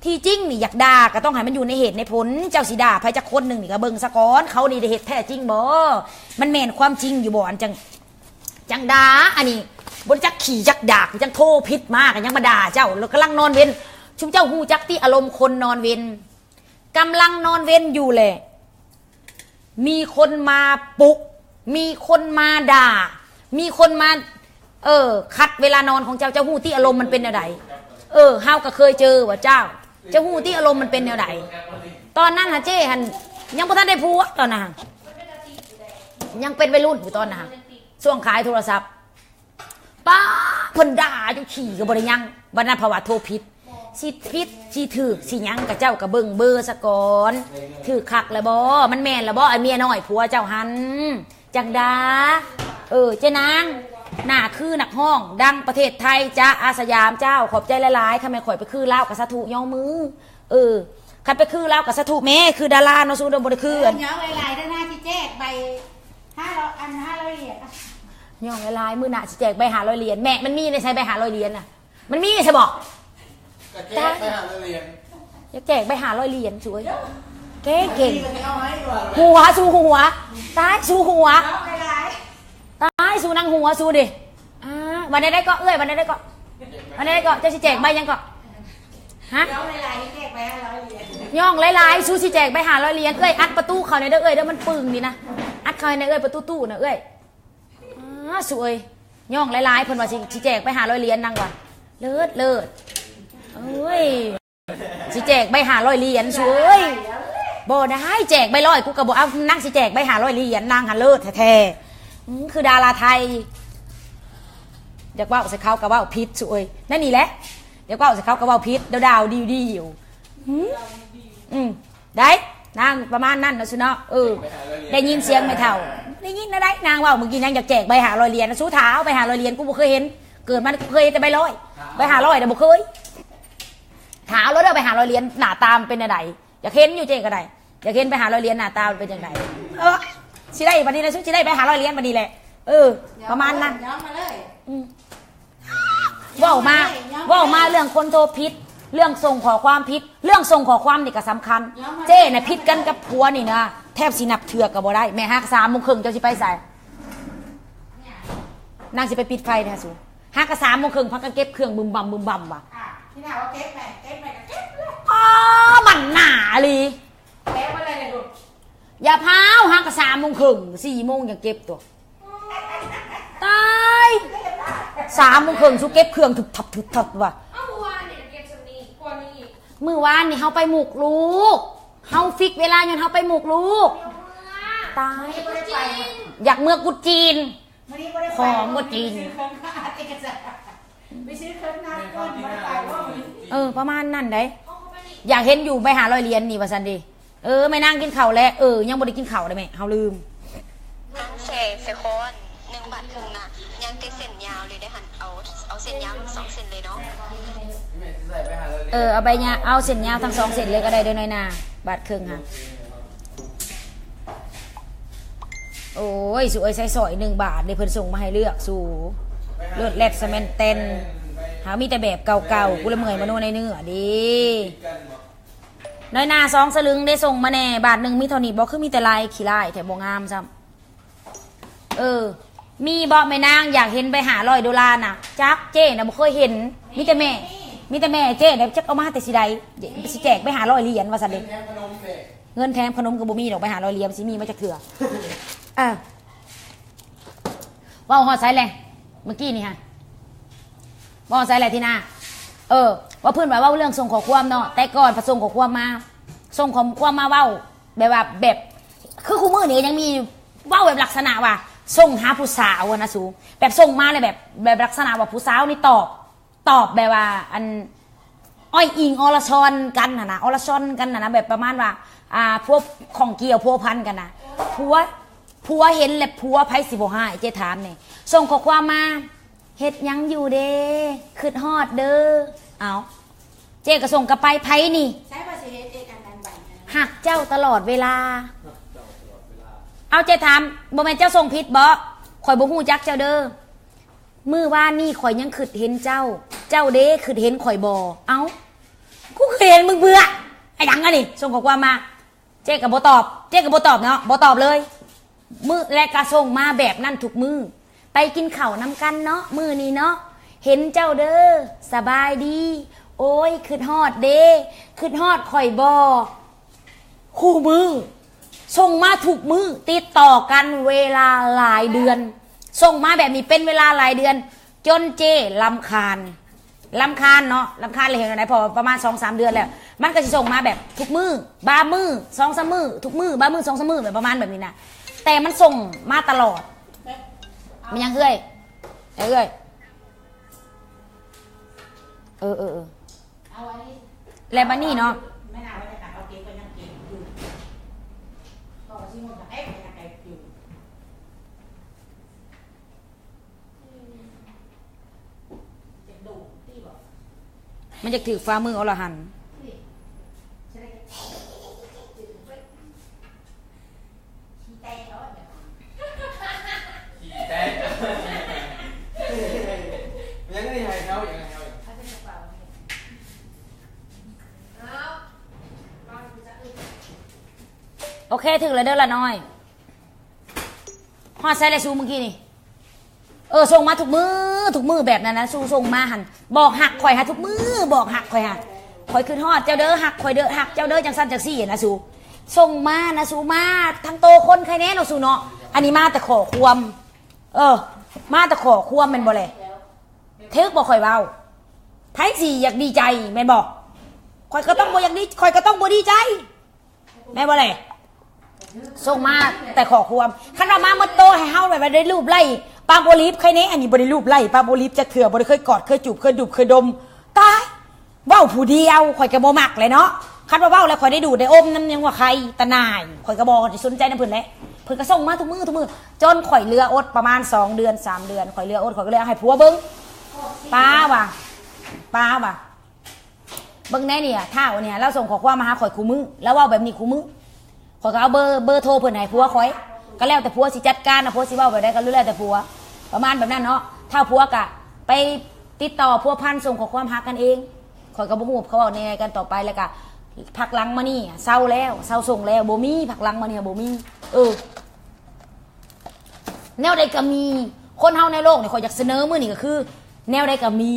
ທີ່ຈິງນີ້ຢາກດ່າກະຕ້ອງໃຫ້ມັນຢູ່ໃນເຫດໃນຜົນ ເຈົ້າຊິດ່າໃຜຈັກຄົນໜຶ່ງນີ້ກະເບິ່ງສາກ່ອນ ເຂົານີ້ໄດ້ເຮັດແທ້ຈິງບໍ່ ມັນແມ່ນຄວາມຈິງຢູ່ບໍ່ ອັນຈັ່ງ ຈັ່ງດ່າ ອັນນີ້ບໍ່ຈັກຂີ້ຈັກດາກ ຈັ່ງໂທຜິດມາກະຍັງມາດ່າເຈົ້າ ແລ້ວກຳລັງນອນເວັນ ຊຸມເຈົ້າຮູ້ຈັກຕິອາລົມຄົນນອນເວັນ ກຳລັງນອນເວັນຢູ່ແຫຼະ ມີຄົນມາປຸກ ມີຄົນມາດ່າ ມີຄົນມາ ເອີ ຂັດເວລານອນຂອງເຈົ້າ ເຈົ້າຮູ້ຕິອາລົມມັນເປັນແນວໃດ ເອີ ເຮົາກະເຄີຍເຈີວ່າ ເຈົ້າ ເຈົ້າຮູ້ຕິອາລົມມັນເປັນແນວໃດ ຕອນນັ້ນຫາເຈ້ຫັ້ນຍັງບໍ່ທັນໄດ້ຜົວ ຕອນນັ້ນ ຍັງເປັນໄວລຸ້ນຢູ່ຕອນນັ້ນ ຊ່ວງຂາຍໂທລະສັບ ປ້າ ເພິ່ນດ່າຢູ່ ຂີ້ກະບໍ່ໄດ້ຍັງ ບັດນັ້ນເພາະວ່າໂທຜິດ ຊິຜິດຊິຖືກຊິຫຍັງກະເຈົ້າກະເບິ່ງເບີສາກ່ອນ ຖືກຄັກລະບໍ່ ມັນແມ່ນລະບໍ່ ໄອ້ເມຍນ້ອຍຜົວເຈົ້າຫັ້ນ ຈັກດ່າ ເອີ ເຈ້ນາງ ໜ້າຄືນັກຮ້ອງດັງປະເທດໄທ ຈະອາສະຫຍາມ ເຈົ້າ ຂອບໃຈຫຼາຍໆ ຄັນແມ່ນຂ້ອຍໄປຄືລາວກະສາທຸ ຍໍມື ເອີ ຄັນໄປຄືລາວກະສາທຸແມ້ ຄືດາລາເນາະ ສູເດີ ບໍ່ໄດ້ຄື ເອີ ຍ້ອງຫຼາຍໆເດີ ໜ້າຊິແຈກໃບຫ້າຮ້ອຍ ອັນ ຫ້າຮ້ອຍຫຼຽນ ຍ້ອງຫຼາຍໆ ມື້ໜ້າຊິແຈກໃບຫ້າຮ້ອຍຫຼຽນ ແມ່ ມັນມີໃນໃສໃບຫ້າຮ້ອຍຫຼຽນນະ ມັນມີໃສບໍ່ ກະແຈກໃບຫ້າຮ້ອຍຫຼຽນ ຢາກແຈກໃບຫ້າຮ້ອຍຫຼຽນສູເອີຍ ເກັ່ງໆ ຫົວສູຫົວ ຕາຍສູຫົວ ຕາຍສູນາງຫົວສູເດ ອ່າ ວ່າແນວໃດເກາະ ເອື້ອຍ ວ່າແນວໃດເກາະ ວ່າແນວໃດເກາະ ເຈົ້າຊິແຈກໃບຫຍັງເກາະ ຮະ ຍ້ອງຫຼາຍໆ ຊິແຈກໃບຫ້າຮ້ອຍຫຼຽນ ຍ້ອງຫຼາຍໆ ສູຊິແຈກໃບຫ້າຮ້ອຍຫຼຽນ ເອື້ອຍ ອັດປະຕູເຂົ້າແດ່ເດີ້ ເອື້ອຍເດີ້ ມັນປຶງນີ້ນະ ອັດເຂົ້າໃຫ້ແດ່ເອື້ອຍ ປະຕູຕູ້ນະເອື້ອຍ ອ້າ ສູເອີຍ ຍ້ອງຫຼາຍໆ ເພິ່ນວ່າຊິ ຊິແຈກໃບຫ້າຮ້ອຍຫຼຽນ ນາງວ່າ ເລີດ ເລີດ ເອີຍ ຊິແຈກໃບຫ້າຮ້ອຍຫຼຽນສູເອີຍ ບໍ່ໄດ້ ແຈກໃບຮ້ອຍກູກະບໍ່ເອົາ ນາງຊິແຈກໃບຫ້າຮ້ອຍຫຼຽນ ນາງຫັ້ນເລີດແທ້ໆ ອື ຄືດາລາໄທ ຢາກເວົ້າໃສ່ເຂົາກະເວົ້າຜິດສູເອີຍ ນັ້ນນີ້ແຫຼະ ຢາກເວົ້າໃສ່ເຂົາກະເວົ້າຜິດ ດາວໆ ດິວໆ ອື ອື ໄດ້ ນາງປະມານນັ້ນເນາະສູເນາະ ເອີ ໄດ້ຍິນສຽງແມ່ເຖົ້າ ໄດ້ຍິນນະໄດ໋ ນາງເວົ້າມື້ກີ້ ນາງຢາກແຈກໃບຫ້າຮ້ອຍຫຼຽນ ສູຖ້າເອົາໃບຫ້າຮ້ອຍຫຼຽນ ກູບໍ່ເຄີຍເຫັນ ເກີດມາກະເຄີຍເຫັນແຕ່ໃບຮ້ອຍ ໃບຫ້າຮ້ອຍນະບໍ່ເຄີຍ ຖ້າເອົາແລ້ວເດີ ໃບຫ້າຮ້ອຍຫຼຽນ ໜ້າຕາມັນເປັນແນວໃດ ຢາກເຫັນຢູ່ ເຈ້ກະໄດ້ ຢາກເຫັນໃບຫ້າຮ້ອຍຫຼຽນ ໜ້າຕາມັນເປັນຈັ່ງໃດ ເອີ ຊິໄດ້ບັດນີ້ແຫຼະ ຊຸຊິໄດ້ໃບຫ້າຮ້ອຍຫຼຽນບັດນີ້ແຫຼະ ເອີ ປະມານນັ້ນ ຍ້ອງມາເລີຍ ອື ເວົ້າມາ ເວົ້າມາເລື່ອງຄົນໂທຜິດ ເລື່ອງສົ່ງຂໍ້ຄວາມຜິດ ເລື່ອງສົ່ງຂໍ້ຄວາມນີ້ກະສຳຄັນ ເຈ້ນະຜິດກັນກັບຜົວນີ້ນະ ແທບຊິນັບເທື່ອກະບໍ່ໄດ້ ແມ່ຫາກະສາມໂມງເຄິ່ງ ເຈົ້າຊິໄປໃສ ນາງຊິໄປປິດໄຟເດ້ຫາສູ ຫາກະສາມໂມງເຄິ່ງ ພາກັນເກັບເຄື່ອງບຶມບຳບຶມບຳວ່າ ອ່າ ທີ່ໜ້າວ່າເກັບແມ່ ເກັບແມ່ກະເກັບເລີຍ ອໍ ມັນໜ້າອີ່ຫຼີ ແລ້ວບໍ່ໄດ້ເລີຍລູກ ຢ່າພາວ ຫາກະສາມໂມງເຄິ່ງ ສີ່ໂມງຈັ່ງເກັບຕົວະ ຕາຍ ສາມໂມງເຄິ່ງ ສຸເກັບເຄື່ອງ ທຶບທັບ ທຶບທັບວ່າ. ເອົ້າ ມື້ວານນີ້ເກັບສ່ຳນີ້ ກ່ອນນີ້ອີກ. ມື້ວານນີ້ເຮົາໄປໝຸກລູກ ເຮົາຟິກເວລາຍ້ອນເຮົາໄປໝຸກລູກ. ຕາຍ ຢາກເມືອກຸດຈີນ. ພໍມກໍຈີນ ໄປຊື້ເຄື່ອງນາດ ໄປຊື້ເຄື່ອງນາດກ່ອນ ບໍ່ໄດ້ໄປບໍ່ມື້ນີ້. ເອີ ປະມານນັ້ນໃດ໋. ຢາກເຫັນຢູ່ໃບຫ້າຮ້ອຍຫຼຽນນີ້ວ່າຊັ້ນເດ. ເອີ ແມ່ນາງກິນເຂົ້າແລ້ວ. ເອີ ຍັງບໍ່ໄດ້ກິນເຂົ້າເດ້ແມ່ ເຮົາລືມ. ນາງແຊ ແຊຄອນ ໜຶ່ງບາດເຄິ່ງນະ ຍັງແຕ່ເສັ້ນຍາວເລີຍເດ້ຫັ້ນ. ເອົາ ເອົາເສັ້ນຍາວທັງສອງເສັ້ນເລີຍເນາະ. ເອີ ເອົາໃບຍາ ເອົາເສັ້ນຍາວທັງສອງເສັ້ນເລີຍກໍໄດ້ເດີນ້ອຍໜ້າ ບາດເຄິ່ງຫັ້ນ. ໂອ້ຍ ສູເອີຍ ໃຊ້ສອຍໜຶ່ງບາດເດ້ ເພິ່ນສົ່ງມາໃຫ້ເລືອກສູ ເລີດແລັດສະແມ່ນແຕ່ນ. ຫາມີແຕ່ແບບເກົ່າໆ ກູລະເມື່ອຍມະໂນໃນເນື້ອເດ້. ນ້ອຍໜ້າ ສອງສະລຶງເດ້ ສົ່ງມາແດ່. ບາດໜຶ່ງມີເທົ່ານີ້ບໍ່? ຄືມີແຕ່ລາຍຂີ້ລ້າຍແທ້ ບໍ່ງາມຊ້ຳ. ເອີ ມີບໍ່ແມ່ນາງ ຢາກເຫັນໃບຫ້າຮ້ອຍໂດລານະ? ຈັກ ເຈ້ນະບໍ່ເຄີຍເຫັນ. ມີແຕ່ແມ່ ມີແຕ່ແມ່ເຈ້ນະ ຈັກເອົາມາແຕ່ຊິໃດ ຊິແຈກໃບຫ້າຮ້ອຍຫຼຽນວ່າຊັ້ນເດ. ເງິນແຖມຂະໜົມກໍບໍ່ມີດອກ ໃບຫ້າຮ້ອຍຫຼຽນຊິມີມາຈັກເທື່ອ. ເອີ ເວົ້າຮອດໃສແຫຼະ ເມື່ອກີ້ນີ້ຫະ? ເວົ້າຮອດໃສແຫຼະທີນາ? ເອີ ວ່າເພິ່ນວ່າເວົ້າເລື່ອງສົ່ງຂໍ້ຄວາມເນາະ. ແຕ່ກ່ອນພະສົ່ງຂໍ້ຄວາມມາ ສົ່ງຂໍ້ຄວາມມາເວົ້າ ແບບວ່າ ແບບ ຄືຄູ່ມື້ນີ້ກໍຍັງມີຢູ່ ເວົ້າແບບລັກສະນະວ່າສົ່ງຫາຜູ້ສາວຫັ້ນນະສູ ແບບສົ່ງມາແລ້ວແບບ ແບບລັກສະນະວ່າຜູ້ສາວນີ້ຕອບ ຕອບແບບວ່າ ອັນ ອ້ອຍອີງອໍລະຊອນກັນຫັ້ນນະ ອໍລະຊອນກັນຫັ້ນນະ ແບບປະມານວ່າ ອ່າ ພົວຂ້ອງກ່ຽວພົວພັນກັນນະ. ຜົວ ຜົວເຫັນແລ້ວ ຜົວໃຜຊິບໍ່ຮ້າຍ ເຈ້ຖາມແດ່. ສົ່ງຂໍ້ຄວາມມາ ເຮັດຫຍັງຢູ່ເດ ຄຶດຮອດເດີ. ເອົ້າ ເຈ້ກໍສົ່ງກັບໄປ ໃຜນີ້? ໃຊ້ວ່າຊິເຮັດເອກອັນນັ້ນໄປ ຮັກເຈົ້າຕະຫຼອດເວລາ. ເອົາ ເຈ້ຖາມ ບໍ່ແມ່ນເຈົ້າສົ່ງຜິດບໍ? ຂ້ອຍບໍ່ຮູ້ຈັກເຈົ້າເດີ. ມື້ວານນີ້ຂ້ອຍຍັງຄຶດເຫັນເຈົ້າ. ເຈົ້າເດ ຄຶດເຫັນຂ້ອຍບໍ່? ເອົ້າ ກູຄຶດເຫັນມຶງເພື່ອ ອະຫຍັງອັນນີ້? ສົ່ງຂໍ້ຄວາມມາ ເຈ້ກໍບໍ່ຕອບ ເຈ້ກໍບໍ່ຕອບເນາະ ບໍ່ຕອບເລີຍ. ມື້ ແລະກະສົ່ງມາແບບນັ້ນທຸກມື້. ໄປກິນເຂົ້ານຳກັນເນາະ ມື້ນີ້ເນາະ ເຫັນເຈົ້າເດີ ສະບາຍດີ ໂອ້ຍ ຄຶດຮອດເດ ຄຶດຮອດຂ້ອຍບໍ່? ຄູ່ມື້ ສົ່ງມາທຸກມື້ ຕິດຕໍ່ກັນເວລາຫຼາຍເດືອນ ສົ່ງມາແບບນີ້ເປັນເວລາຫຼາຍເດືອນ ຈົນເຈ້ລຳຄານ. ລຳຄານເນາະ ລຳຄານແລ້ວເຮັດແນວໃດ? ເພາະວ່າປະມານສອງສາມເດືອນແລ້ວ ມັນກໍຊິສົ່ງມາແບບທຸກມື້ ບາງມື້ສອງສາມມື້ ທຸກມື້ ບາງມື້ສອງສາມມື້ ແບບປະມານແບບນີ້ນະ ແຕ່ມັນສົ່ງມາຕະຫຼອດ. ແມ່ນຫຍັງເອື້ອຍ? ເອື້ອຍ ເອີ ເອີ ເອີ ແລ້ວບາດນີ້ເນາະ ມັນຢາກຖືກຝ່າມືອໍລະຫັນ. ໂອເຄ ຖືກແລ້ວເດີລະນ້ອຍ. ຮອດໃສແລ້ວຊູມື້ກີ້ນີ້? ເອີ ສົ່ງມາທຸກມື້ ທຸກມື້ແບບນັ້ນນະ ຊູສົ່ງມາຫັ້ນ ບອກຮັກຂ້ອຍຫາທຸກມື້ ບອກຮັກຂ້ອຍຫາ ຂ້ອຍຄຶດຮອດເຈົ້າເດີ ຮັກຂ້ອຍເດີ ຮັກເຈົ້າເດີ ຈັ່ງຊັ້ນຈັ່ງຊີ້ນະຊູ. ສົ່ງມານະຊູ ມາທັງໂຕຄົນໄຄແນ່ເນາະຊູເນາະ. ອັນນີ້ມາແຕ່ຂໍ້ຄວາມ ເອີ ມາແຕ່ຂໍ້ຄວາມແມ່ນບໍ່ແລະ? ຖືກບໍ່ຂ້ອຍເວົ້າ? ໃຜຊິຢາກດີໃຈແມ່ນບໍ່? ຂ້ອຍກໍຕ້ອງບໍ່ຢາກດີ ຂ້ອຍກໍຕ້ອງບໍ່ດີໃຈ. ແມ່ນບໍ່ແຫຼະ? ສົ່ງມາແຕ່ຂໍ້ຄວາມ ຄັນວ່າມາໝົດໂຕໃຫ້ເຮົາແບບວ່າໄດ້ລູບໄລ້ປາໂບລິບໄຄແນ່. ອັນນີ້ບໍ່ໄດ້ລູບໄລ້ປາໂບລິບຈັກເທື່ອ ບໍ່ໄດ້ເຄີຍກອດ ເຄີຍຈູບ ເຄີຍດູບ ເຄີຍດົມ. ຕາຍ ເວົ້າຜູ້ດຽວ ຂ້ອຍກໍບໍ່ມັກແຫຼະເນາະ. ຄັນວ່າເວົ້າແລ້ວຂ້ອຍໄດ້ດູດໄດ້ອົມນຳ ຍັງວ່າໄຄ ຕາໜ່າຍ. ຂ້ອຍກໍບໍ່ໄດ້ສົນໃຈນຳເພິ່ນແຫຼະ ເພິ່ນກໍສົ່ງມາທຸກມື້ ທຸກມື້ ຈົນຂ້ອຍເຫຼືອອົດ ປະມານສອງເດືອນ ສາມເດືອນ ຂ້ອຍເຫຼືອອົດ ຂ້ອຍກໍເລີຍເອົາໃຫ້ຜົວເບິ່ງ. ປ້າວ່າ ປ້າວ່າ ເບິ່ງແນ່ນີ້ ທ້າວນີ້ ລາວສົ່ງຂໍ້ຄວາມມາຫາຂ້ອຍຄູ່ມື້ ລາວເວົ້າແບບນີ້ຄູ່ມື້. ຂ້ອຍກໍເອົາເບີ ເບີໂທເພິ່ນໃຫ້ຜົວຂ້ອຍ ກໍແລ້ວແຕ່ຜົວຊິຈັດການນະ ຜົວຊິເວົ້າແບບໃດກໍແລ້ວແຕ່ຜົວ ປະມານແບບນັ້ນເນາະ. ຖ້າຜົວກໍໄປຕິດຕໍ່ພົວພັນ ສົ່ງຂໍ້ຄວາມຫາກັນເອງ. ຂ້ອຍກໍບໍ່ຮູ້ວ່າເຂົາເວົ້າແນວໃດກັນຕໍ່ໄປ. ແລ້ວກໍພັກຫຼັງມານີ້ເຊົາແລ້ວ ເຊົາສົ່ງແລ້ວ ບໍ່ມີ ພັກຫຼັງມານີ້ບໍ່ມີ. ເອີ ແນວໃດກໍມີ ຄົນເຮົາໃນໂລກນີ້ ຂ້ອຍຢາກສະເໜີມື້ນີ້ກໍຄື ແນວໃດກໍມີ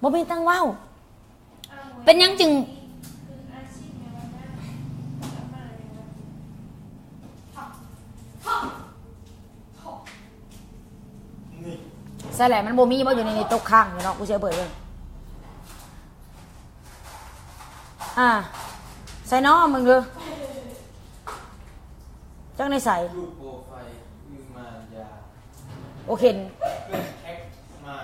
ບໍ່ມີທາງເວົ້າ. ເປັນຫຍັງຈຶ່ງ ສ ນັ້ນແຫຼະ ມັນບໍ່ມີບໍ່ຢູ່ໃນນີ້ ຕົກຄ້າງຢູ່ເນາະ ກູຊິເອົາເປີດເບິ່ງ. ອ່າ ໃສ່ເນາະ ເບິ່ງເດີ ຈັກໃນໃສ ຮູບໂປຣໄຟ ຄືມານຢາ ບໍ່ເຫັນ ເຄື່ອງແທັກມາ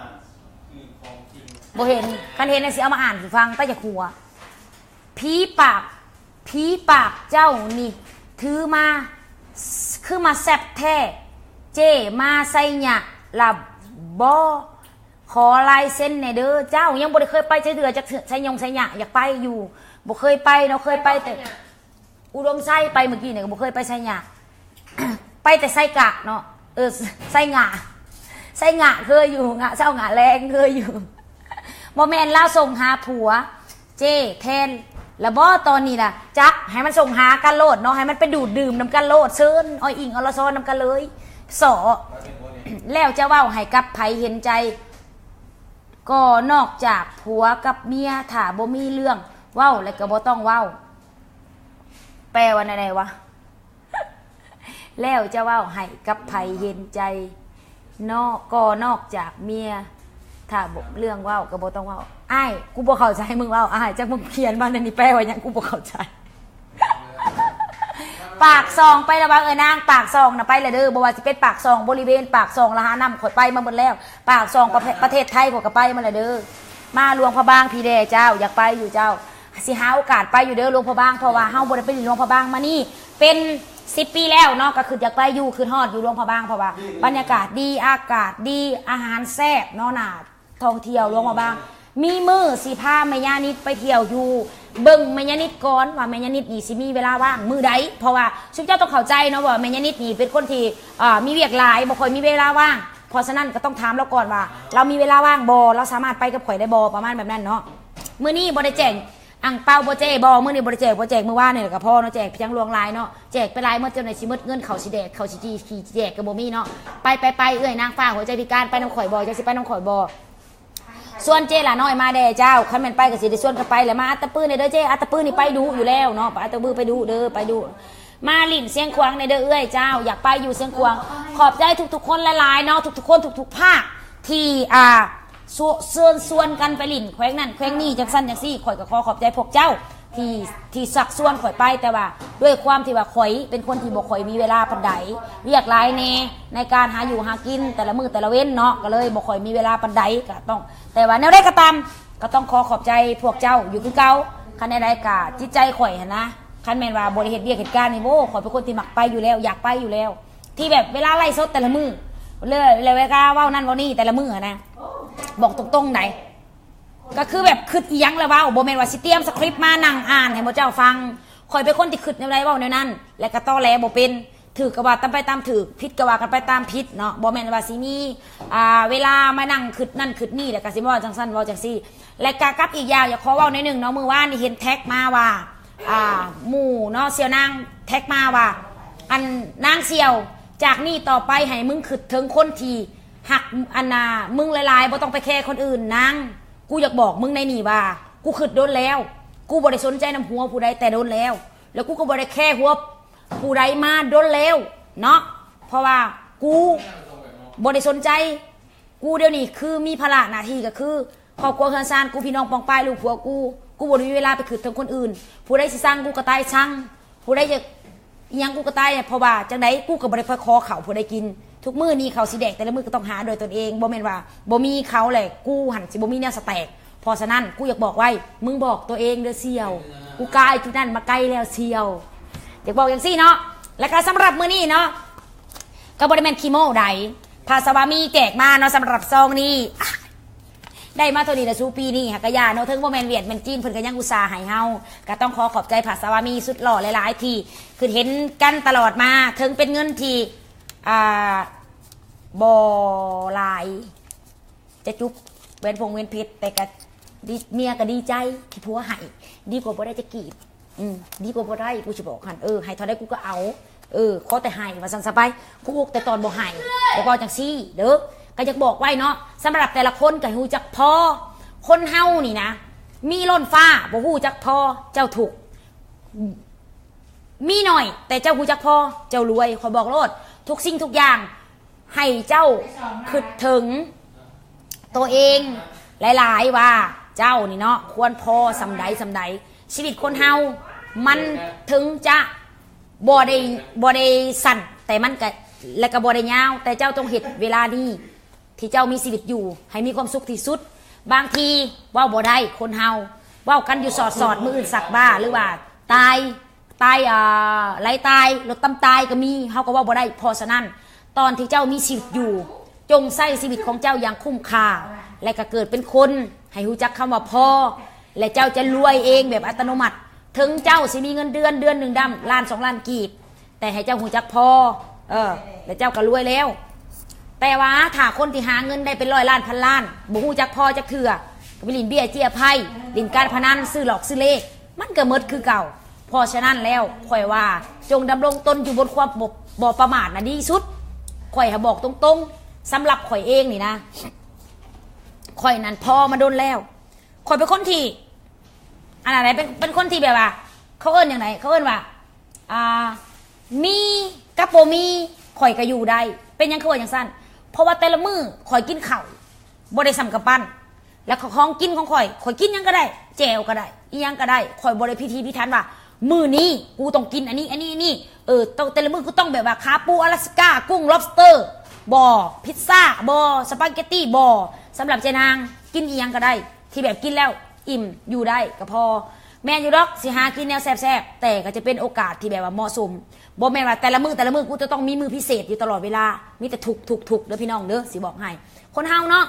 ຄືຂອງຈິງ ບໍ່ເຫັນ. ຄັນເຫັນແລ້ວຊິເອົາມາອ່ານໃຫ້ຟັງ ຕາຢາກຫົວ. ຜີປາກ ຜີປາກເຈົ້ານີ້ຖືມາ ຄືມາແຊບແທ້. ເຈ້ມາໄຊຍະລະບໍ່? ຂໍລາຍເຊັນແດ່ເດີ. ເຈົ້າ ຍັງບໍ່ໄດ້ເຄີຍໄປຈັກເທື່ອ ຈັກໄຊຍງໄຊຍະ ຢາກໄປຢູ່ ບໍ່ເຄີຍໄປເນາະ ເຄີຍໄປແຕ່ອຸດົມໄຊ ໄປມື້ກີ້ນີ້ກໍບໍ່ເຄີຍໄປໄຊຍະ ໄປແຕ່ໄຊກະເນາະ ເອີ ໄຊງະ ໄຊງະເຄີຍຢູ່ ງະເຊົ້າງະແລງເຄີຍຢູ່. ບໍ່ແມ່ນລາວສົ່ງຫາຜົວເຈ້ແທນລະບໍ່ຕອນນີ້ນະ? ຈັກ ໃຫ້ມັນສົ່ງຫາກັນໂລດເນາະ ໃຫ້ມັນໄປດູດດື່ມນຳກັນໂລດ ເຊີນອ້ອຍອີ່ງອະລະຊອນນຳກັນເລີຍ ສໍ້. ແລ້ວຈະເວົ້າໃຫ້ກັບໃຜເຫັນໃຈ ກໍນອກຈາກຜົວກັບເມຍ ຖ້າບໍ່ມີເລື່ອງເວົ້າແລ້ວກໍບໍ່ຕ້ອງເວົ້າ. ແປວ່າແນວໃດວະ? ແລ້ວຈະເວົ້າໃຫ້ກັບໃຜເຫັນໃຈ ນອກ ກໍນອກຈາກເມຍ ຖ້າບໍ່ ເລື່ອງເວົ້າກໍບໍ່ຕ້ອງເວົ້າ. ອ້າຍ ກູບໍ່ເຂົ້າໃຈມຶງເວົ້າ ອ້າຍ ຈັກມຶງຂຽນມາແນວນີ້ ແປວ່າຫຍັງ ກູບໍ່ເຂົ້າໃຈ. ປາກຊ່ອງໄປລະຫວາ ເອີນາງ? ປາກຊ່ອງນະໄປລະເດີ ບໍ່ວ່າຊິເປັນປາກຊ່ອງບໍລິເວນ ປາກຊ່ອງລະຫານ້ຳ ຂ້ອຍໄປມາໝົດແລ້ວ. ປາກຊ່ອງປະເທດ ປະເທດໄທ ຂ້ອຍກໍໄປມາລະເດີ. ມາຫຼວງພະບາງພີ້ແດ່ເຈົ້າ ຢາກໄປຢູ່ເຈົ້າ ຊິຫາໂອກາດໄປຢູ່ເດີ ຫຼວງພະບາງ ເພາະວ່າເຮົາບໍ່ໄດ້ໄປຫຼິ້ນຫຼວງພະບາງມານີ້ເປັນສິບປີແລ້ວເນາະ ກໍຄິດຢາກໄປຢູ່ ຄິດຮອດຢູ່ຫຼວງພະບາງ ເພາະວ່າບັນຍາກາດດີ ອາກາດດີ ອາຫານແຊບເນາະ ໜ້າທ່ອງທ່ຽວຫຼວງພະບາງ. ມີມື້ຊິພາແມ່ຍານິດໄປທ່ຽວຢູ່ ເບິ່ງແມ່ຍານິດກ່ອນວ່າແມ່ຍານິດນີ້ຊິມີເວລາວ່າງມື້ໃດ ເພາະວ່າຊຸມເຈົ້າຕ້ອງເຂົ້າໃຈເນາະວ່າແມ່ຍານິດນີ້ເປັນຄົນທີ່ ເອີ ມີວຽກຫຼາຍ ບໍ່ຄ່ອຍມີເວລາວ່າງ ເພາະສະນັ້ນກໍຕ້ອງຖາມລາວກ່ອນວ່າລາວມີເວລາວ່າງບໍ່ ລາວສາມາດໄປກັບຂ້ອຍໄດ້ບໍ່ ປະມານແບບນັ້ນເນາະ. ມື້ນີ້ບໍ່ໄດ້ແຈກອັ່ງເປົາບໍ່ເຈ້ບໍ່ ມື້ນີ້ບໍ່ໄດ້ແຈກ ບໍ່ແຈກ ມື້ວານນີ້ລະກະພໍເນາະ ແຈກໄປຈັ່ງຫຼວງຫຼາຍເນາະ ແຈກໄປຫຼາຍໝົດ ເຈົ້າໜ້າຊິໝົດເງິນ ເຂົາຊິແດກ ເຂົາຊິຈີ່ ຂີ້ແຈກກໍບໍ່ມີເນາະ. ໄປ ໄປ ໄປ ເອື້ອຍນາງຟ້າຫົວໃຈພິການ ໄປນຳຂ້ອຍບໍ່ ເຈົ້າຊິໄປນຳຂ້ອຍບໍ່? ຊວນເຈ້ຫຼ້ານ້ອຍມາແດ່ເຈົ້າ ຄັນແມ່ນໄປກໍຊິໄດ້ຊວນກັນໄປແຫຼະ ມາອັດຕະປືແດ່ເດີເຈ້ ອັດຕະປືນີ້ໄປດຸຢູ່ແລ້ວເນາະ ໄປອັດຕະປືໄປດຸເດີ ໄປດຸ ມາຫຼິ້ນຊຽງຂວາງແດ່ເດີເອື້ອຍເຈົ້າ ຢາກໄປຢູ່ຊຽງຂວາງ. ຂອບໃຈທຸກໆຄົນຫຼາຍໆເນາະ ທຸກໆຄົນ ທຸກໆພາກ ທີ່ ອ່າ ຊວ- ເຊີນຊວນກັນໄປຫຼິ້ນແຂວງນັ້ນແຂວງນີ້ ຈັ່ງຊັ້ນຈັ່ງຊີ້ ຂ້ອຍກໍຂໍຂອບໃຈພວກເຈົ້າ ທີ່ ທີ່ຊັກຊວນຂ້ອຍໄປ ແຕ່ວ່າດ້ວຍຄວາມທີ່ວ່າຂ້ອຍເປັນຄົນທີ່ບໍ່ຄ່ອຍມີເວລາປານໃດ ວຽກຫຼາຍແດ່ໃນການຫາຢູ່ຫາກິນແຕ່ລະມື້ແຕ່ລະເວັນເນາະ ກໍເລີຍບໍ່ຄ່ອຍມີເວລາປານໃດ ກໍຕ້ອງ ແຕ່ວ່າແນວໃດກໍຕາມ ກໍຕ້ອງຂໍຂອບໃຈພວກເຈົ້າຢູ່ຄືເກົ່າ. ຄັນແນວໃດກໍຈິດໃຈຂ້ອຍຫັ້ນນະ ຄັນແມ່ນວ່າບໍ່ໄດ້ເຮັດວຽກເຮັດການນີ້ ໂອ້ ຂ້ອຍເປັນຄົນທີ່ມັກໄປຢູ່ແລ້ວ ຢາກໄປຢູ່ແລ້ວ ທີ່ແບບເວລາໄລຟ໌ສົດແຕ່ລະມື້ ແລ້ວ ແລ້ວເວລາເວົ້ານັ້ນເວົ້ານີ້ແຕ່ລະມື້ຫັ້ນນະ ບອກຕົງໆໃດ ກໍຄືແບບຄຶດອີ່ຫຍັງລະເວົ້າ ບໍ່ແມ່ນວ່າຊິຕຽມສະຄຣິບມານັ່ງອ່ານໃຫ້ໝູ່ເຈົ້າຟັງ. ຂ້ອຍເປັນຄົນທີ່ຄຶດແນວໃດເວົ້າແນວນັ້ນ ແລະກໍຕໍແຫຼບໍ່ເປັນ ຖືກກໍວ່າຕາມໄປຕາມຖືກ ຜິດກໍວ່າກັນໄປຕາມຜິດເນາະ ບໍ່ແມ່ນວ່າຊິມີ ອ່າ ເວລາມານັ່ງຄຶດນັ້ນຄຶດນີ້ ແລ້ວກໍຊິເວົ້າຈັ່ງຊັ້ນເວົ້າຈັ່ງຊີ້. ແລະກໍກັບອີກຢ່າງ ຢາກຂໍເວົ້າໜ້ອຍໜຶ່ງເນາະ ມື້ວານນີ້ເຫັນແທັກມາວ່າ ອ່າ ໝູ່ເນາະ ສ່ຽວນາງແທັກມາວ່າ ອັນ ນາງສ່ຽວ ຈາກນີ້ຕໍ່ໄປໃຫ້ມຶງຄຶດເຖິງຄົນທີ່ຮັກ ອັນນ່າ ມຶງຫຼາຍໆ ບໍ່ຕ້ອງໄປແຄຄົນອື່ນນາງ. ກູຢາກບອກມຶງໃນນີ້ວ່າ ກູຄຶດດົນແລ້ວ ກູບໍ່ໄດ້ສົນໃຈນຳຫົວຜູ້ໃດແຕ່ດົນແລ້ວ ແລ້ວກູກໍບໍ່ໄດ້ແຄຫົວຜູ້ໃດມາດົນແລ້ວເນາະ ເພາະວ່າກູບໍ່ໄດ້ສົນໃຈ. ກູດຽວນີ້ຄືມີພາລະໜ້າທີ່ກໍຄືຄອບຄົວເຮືອນຊານກູ ພີ່ນ້ອງປອງປາຍ ລູກຜົວກູ ກູບໍ່ໄດ້ມີເວລາໄປຄຶດເຖິງຄົນອື່ນ. ຜູ້ໃດຊິຊັງກູກໍຕາຍຊັງ ຜູ້ໃດຢາກ ອີ່ຫຍັງກູກໍຕາຍ ເພາະວ່າຈັ່ງໃດກູກໍບໍ່ໄດ້ຄ່ອຍຂໍເຂົ້າຜູ້ໃດກິນ. ທຸກມື້ນີ້ເຂົ້າຊິແດກແຕ່ລະມື້ກໍຕ້ອງຫາດ້ວຍຕົນເອງ ບໍ່ແມ່ນວ່າບໍ່ມີເຂົາແຫຼະ ກູຫັ້ນຊິບໍ່ມີແນວສະແຕກ. ເພາະສະນັ້ນ ກູຢາກບອກໄວ້ ມຶງບອກຕົວເອງເດີສ່ຽວ ກູກາຍຈຸດນັ້ນມາໄກແລ້ວສ່ຽວ ຢາກບອກຈັ່ງຊີ້ເນາະ. ແລ້ວກໍສຳລັບມື້ນີ້ເນາະ ກໍບໍ່ໄດ້ແມ່ນຂີ້ໂມ້ໃດ ພາສະວາມີແຈກມາເນາະ ສຳລັບຊອງນີ້ ໄດ້ມາເທົ່ານີ້ລະສູ່ ປີນີ້ຫາກະຢ່າເນາະ ເຖິງບໍ່ແມ່ນຫວຽດແມ່ນຈີນ ເພິ່ນກໍຍັງອຸດສ່າໃຫ້ເຮົາ. ກໍຕ້ອງຂໍຂອບໃຈພະສະວາມີສຸດຫຼໍ່ຫຼາຍໆ ທີ່ຄືເຫັນກັນຕະຫຼອດມາ ເຖິງເປັນເງິນທີ່ ອ່າ ບໍ່ຫຼາຍ ຈະຈຸບແຫວນພົງແຫວນເພັດ ແຕ່ກໍດີ ເມຍກໍດີໃຈທີ່ຜົວໃຫ້ ດີກວ່າບໍ່ໄດ້ຈັກກີບ. ອືມ ດີກວ່າບໍ່ໄດ້ ກູຊິບອກຫັ້ນ ເອີ ໃຫ້ເທົ່າໃດກູກໍເອົາ ເອີ ຂໍແຕ່ໃຫ້ວ່າຊັ້ນຊະໄປ ກູອຸກແຕ່ຕອນບໍ່ໃຫ້ ຢາກເວົ້າຈັ່ງຊີ້ເດີ. ກໍຢາກບອກໄວ້ເນາະ ສຳລັບແຕ່ລະຄົນກໍໃຫ້ຮູ້ຈັກພໍ. ຄົນເຮົານີ້ນະ ມີລົ້ນຟ້າບໍ່ຮູ້ຈັກພໍ ເຈົ້າທຸກ ມີໜ້ອຍແຕ່ເຈົ້າຮູ້ຈັກພໍ ເຈົ້າລວຍ. ຂ້ອຍບອກໂລດ ທຸກສິ່ງທຸກຢ່າງ ໃຫ້ເຈົ້າຄຶດເຖິງ ໂຕເອງຫຼາຍໆວ່າເຈົ້ານີ້ເນາະ ຄວນພໍສ່ຳໃດສ່ຳໃດ. ຊີວິດຄົນເຮົາມັນເຖິງຈະບໍ່ໄດ້ ບໍ່ໄດ້ສັ້ນ ແຕ່ມັນກະ ແລະກະບໍ່ໄດ້ຍາວ, ແຕ່ເຈົ້າຕ້ອງເຮັດເວລານີ້ ທີ່ເຈົ້າມີຊີວິດຢູ່ໃຫ້ມີຄວາມສຸກທີ່ສຸດ. ບາງທີເວົ້າບໍ່ໄດ້ ຄົນເຮົາເວົ້າກັນຢູ່ສອດໆ ມື້ອື່ນສັກບ້າ ຫຼືວ່າຕາຍ ຕາຍ ເອີ ໄຫຼຕາຍ ລົດຕຳຕາຍກໍມີ ເຮົາກໍເວົ້າບໍ່ໄດ້. ເພາະສະນັ້ນ ຕອນທີ່ເຈົ້າມີຊີວິດຢູ່ ຈົ່ງໃຊ້ຊີວິດຂອງເຈົ້າຢ່າງຄຸ້ມຄ່າ ແລະກໍເກີດເປັນຄົນໃຫ້ຮູ້ຈັກຄຳວ່າພໍ ແລະເຈົ້າຈະລວຍເອງແບບອັດຕະໂນມັດ. ເຖິງເຈົ້າຊິມີເງິນເດືອນ ເດືອນໜຶ່ງດຳລ້ານສອງລ້ານກີບ ແຕ່ໃຫ້ເຈົ້າຮູ້ຈັກພໍ ເອີ ແລ້ວເຈົ້າກໍລວຍແລ້ວ. ແຕ່ວ່າຖ້າຄົນທີ່ຫາເງິນໄດ້ເປັນຮ້ອຍລ້ານພັນລ້ານ ບໍ່ຮູ້ຈັກພໍຈັກເທື່ອ ກໍໄປຫຼິ້ນເບ້ຍເຈ້ຍໄພ້ ຫຼິ້ນການພະນັນ ຊື້ຫຼອກຊື້ເລກ ມັນກໍໝົດຄືເກົ່າ. ເພາະສະນັ້ນແລ້ວ ຂ້ອຍວ່າຈົ່ງດຳລົງຕົນຢູ່ບົນຄວາມບໍ່ ບໍ່ປະໝາດນະດີສຸດ. ຂ້ອຍຫາບອກຕົງໆ ສຳລັບຂ້ອຍເອງນີ້ນະ ຂ້ອຍນັ້ນພໍມາດົນແລ້ວ. ຂ້ອຍເປັນຄົນທີ່ ອັນນັ້ນໃດ ເປັນ ເປັນຄົນທີ່ແບບວ່າ ເຂົາເອີ້ນຫຍັງໃດ ເຂົາເອີ້ນວ່າ ອ່າ ມີກັບບໍ່ມີ ຂ້ອຍກໍຢູ່ໄດ້. ເປັນຫຍັງຄືວ່າຈັ່ງຊັ້ນ? ເພາະວ່າແຕ່ລະມື້ຂ້ອຍກິນເຂົ້າບໍ່ໄດ້ສ່ຳກຳປັ້ນ ແລ້ວຂອງກິນຂອງຂ້ອຍ ຂ້ອຍກິນຫຍັງກໍໄດ້ ແຈ່ວກໍໄດ້ ອີ່ຫຍັງກໍໄດ້ ຂ້ອຍບໍ່ໄດ້ພິຖີພິຖັນວ່າ ມື້ນີ້ກູຕ້ອງກິນອັນນີ້ ອັນນີ້ ອັນນີ້ ເອີ ຕ້ອງ ແຕ່ລະມື້ກູຕ້ອງແບບວ່າ ຂາປູອາລາສກາ ກຸ້ງລັອບສເຕີ ບໍ່ ພິດຊາ ບໍ່ ສະປາເກັດຕີ ບໍ່. ສຳລັບເຈ້ນາງ ກິນອີ່ຫຍັງກໍໄດ້ ທີ່ແບບກິນແລ້ວອີ່ມ ຢູ່ໄດ້ກໍພໍ. ແມ່ນຢູ່ດອກ ຊິຫາກິນແນວແຊບໆ ແຕ່ກໍຈະເປັນໂອກາດທີ່ແບບວ່າເໝາະສົມ. ບໍ່ແມ່ນວ່າແຕ່ລະມື້ ແຕ່ລະມື້ກູຈະຕ້ອງມີມື້ພິເສດຢູ່ຕະຫຼອດເວລາ. ມີແຕ່ທຸກໆໆເດີພີ່ນ້ອງເດີ ຊິບອກໃຫ້. ຄົນເຮົາເນາະ